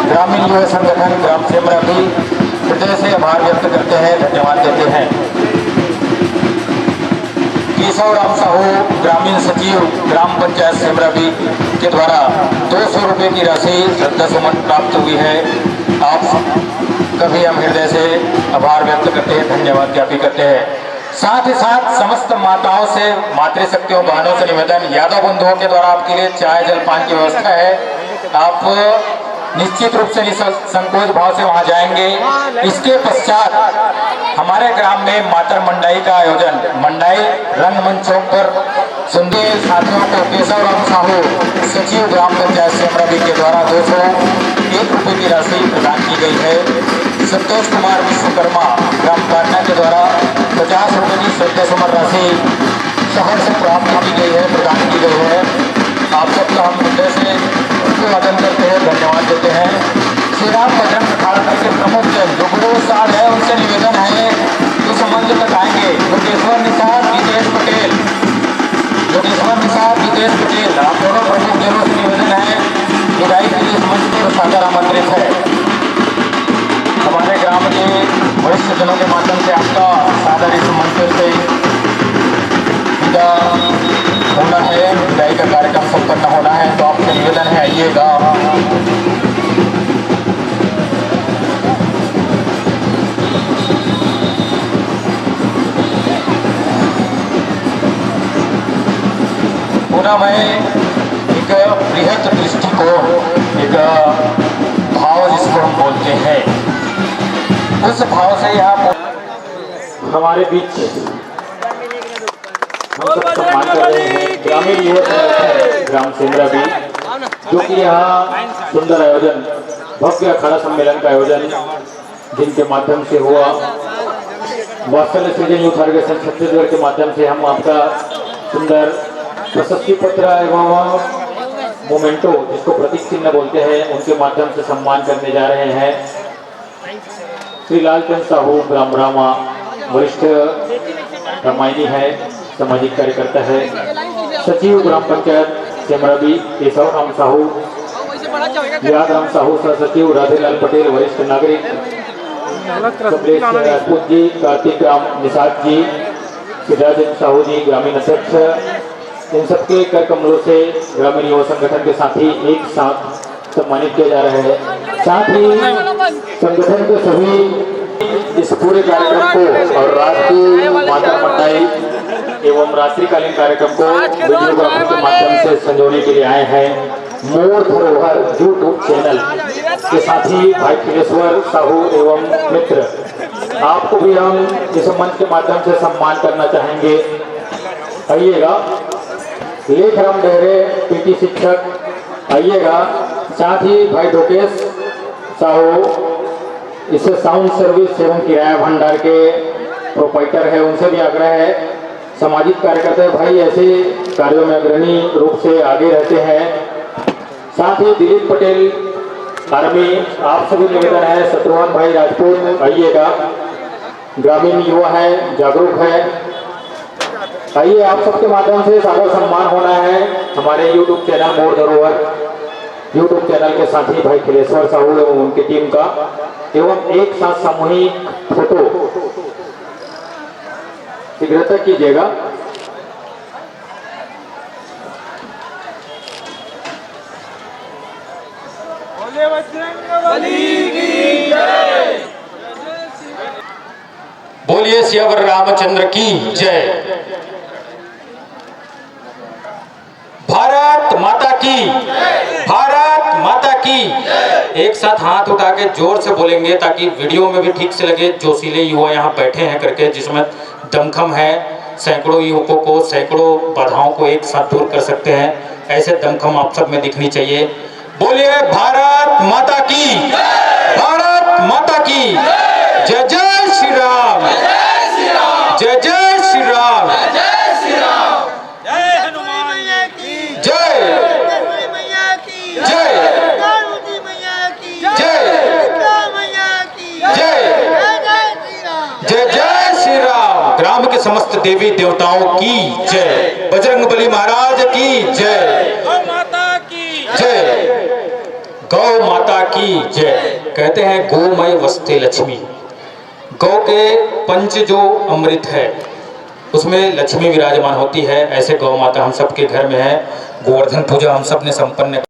ग्रामीण युवा संगठन ग्राम सेमराबी हृदय से आभार व्यक्त करते हैं, धन्यवाद देते हैं। केशव राम साहू, ग्रामीण सचिव, ग्राम पंचायत सेमराबी के द्वारा दो सौ रुपये की राशि श्रद्धा सुमन प्राप्त हुई है। आप का भी हम हृदय से आभार व्यक्त करते हैं, धन्यवाद ज्ञापित करते हैं। साथ ही साथ समस्त माताओं से, मातृशक्तियों, बहनों से निवेदन, यादव बंधुओं के द्वारा आपके लिए चाय जलपान की व्यवस्था है, आप निश्चित रूप से निसंकोच भाव से वहां जाएंगे। इसके पश्चात हमारे ग्राम में मातर मंडाई का आयोजन, मंडाई रंगमंच चौक पर सुंदर साथियों को केशव राम साहू, सचिव ग्राम पंचायत सेमराबी के द्वारा दो सौ एक रुपये की राशि प्रदान की गई है। संतोष कुमार विश्वकर्मा ग्राम पाटना के द्वारा पचास रुपये की श्रद्धा सुमन राशि शहर से प्राप्त की गई है, प्रदान की गई है। आप सबका हम हृदय से अभिवादन करते हैं, धन्यवाद देते हैं। श्री राम बजरंग अखाड़ा के प्रमुख जन जो गुरु साहब है, उनसे निवेदन है कि इस मंच तक आएंगे। योगेश्वर निषाद, जितेश पटेल, योगेश्वर निषाद, जितेश पटेल, आप दोनों प्रमुख जनों से निवेदन है, विदाई के लिए इस मंच पर सादर आमंत्रित है। हमारे ग्राम के वरिष्ठ जनों के माध्यम से आपका सादर इस मंच से विदा होना है, विदाई का कार्यक्रम संपन्न होना है, तो आपसे निवेदन है, आइएगा। पुनः मैं एक बृहत दृष्टिकोण, एक भाव जिसको हम बोलते हैं, उस भाव से यहाँ पर हमारे बीच हम सब सम्मान कर रहे हैं ग्रामीण युवा संगठन ग्राम सेमराबी, जो कि यहाँ सुंदर आयोजन, भव्य अखाड़ा सम्मेलन का आयोजन जिनके माध्यम से हुआ। वात्सल्य सृजन यूथ ऑर्गेनाइजेशन छत्तीसगढ़ के माध्यम से हम आपका सुंदर प्रशस्ति पत्र एवं मोमेंटो, जिसको प्रतीक चिन्ह बोलते हैं, उनके माध्यम से सम्मान करने जा रहे हैं। श्री लालचंद साहू ग्राम रामा, वरिष्ठ रामायणी है, सामाजिक कार्यकर्ता है, सचिव ग्राम पंचायत सेमराबी केशव राम साहू, याद राम साहू सह सचिव राधेलाल पटेल, वरिष्ठ नागरिक कमलेश राजपूत जी, कार्तिक राम निषाद जी, सिद्धार्थ साहू जी ग्रामीण अध्यक्ष, इन सबके कर कमलों से ग्रामीण युवा संगठन के साथी एक साथ सम्मानित किया जा रहा है। साथ ही संगठन के सभी इस पूरे कार्यक्रम को और रात की माता मंडाई एवं रात्रिकालीन कार्यक्रम को वीडियोग्राफी के माध्यम से संजोने के लिए आए हैं मोर धरोहर YouTube चैनल के साथी भाई खिलेश्वर साहू एवं मित्र। आपको भी हम इस मंच के माध्यम से सम्मान करना चाहेंगे। आइएगा, लेखराम डेहरे पीटी शिक्षक आइएगा, साथ ही भाई ढोकेश साहू, इससे साउंड सर्विस एवं किराया भंडार के प्रोपाइटर है, उनसे भी आग्रह है। सामाजिक कार्यकर्ता है भाई, ऐसे कार्यों में अग्रणी रूप से आगे रहते हैं। साथ ही दिलीप पटेल आर्मी, आप सभी निवेदन है, शत्रुघ्न भाई राजपूत आइएगा, ग्रामीण युवा है, जागरूक है। आइए, आप सबके माध्यम से सादर सम्मान होना है हमारे YouTube चैनल मोर धरोहर YouTube चैनल के साथी भाई खिलेश्वर साहू एवं उनकी टीम का, एवं एक साथ सामूहिक फोटो शीघ्रता कीजिएगा। बोलिए सियावर रामचंद्र की जय। भारत माता की, भारत माता की। एक साथ हाथ उठा के जोर से बोलेंगे ताकि वीडियो में भी ठीक से लगे, जोशीले युवा यहाँ बैठे हैं करके, जिसमें दमखम है, सैकड़ों युवकों को, सैकड़ों बाधाओं को एक साथ दूर कर सकते हैं। ऐसे दमखम आप सब में दिखनी चाहिए। बोलिए भारत माता की, भारत माता की जय। जय श्री राम, जय जय श्री राम। जय हनुमान मैया की जय। जय मैया की जय। पार्वती मैया की जय। दुर्गा मैया की जय। जय जय श्री राम। जय जय श्री राम। ग्राम के समस्त देवी देवताओं की जय। बजरंग बली महाराज की जय। गौ माता की जय। गौ माता की जय। कहते हैं, "गौ में वसते लक्ष्मी।" गौ के पंच जो अमृत है, उसमें लक्ष्मी विराजमान होती है। ऐसे गौ माता हम सबके घर में है। गोवर्धन पूजा हम सब ने संपन्न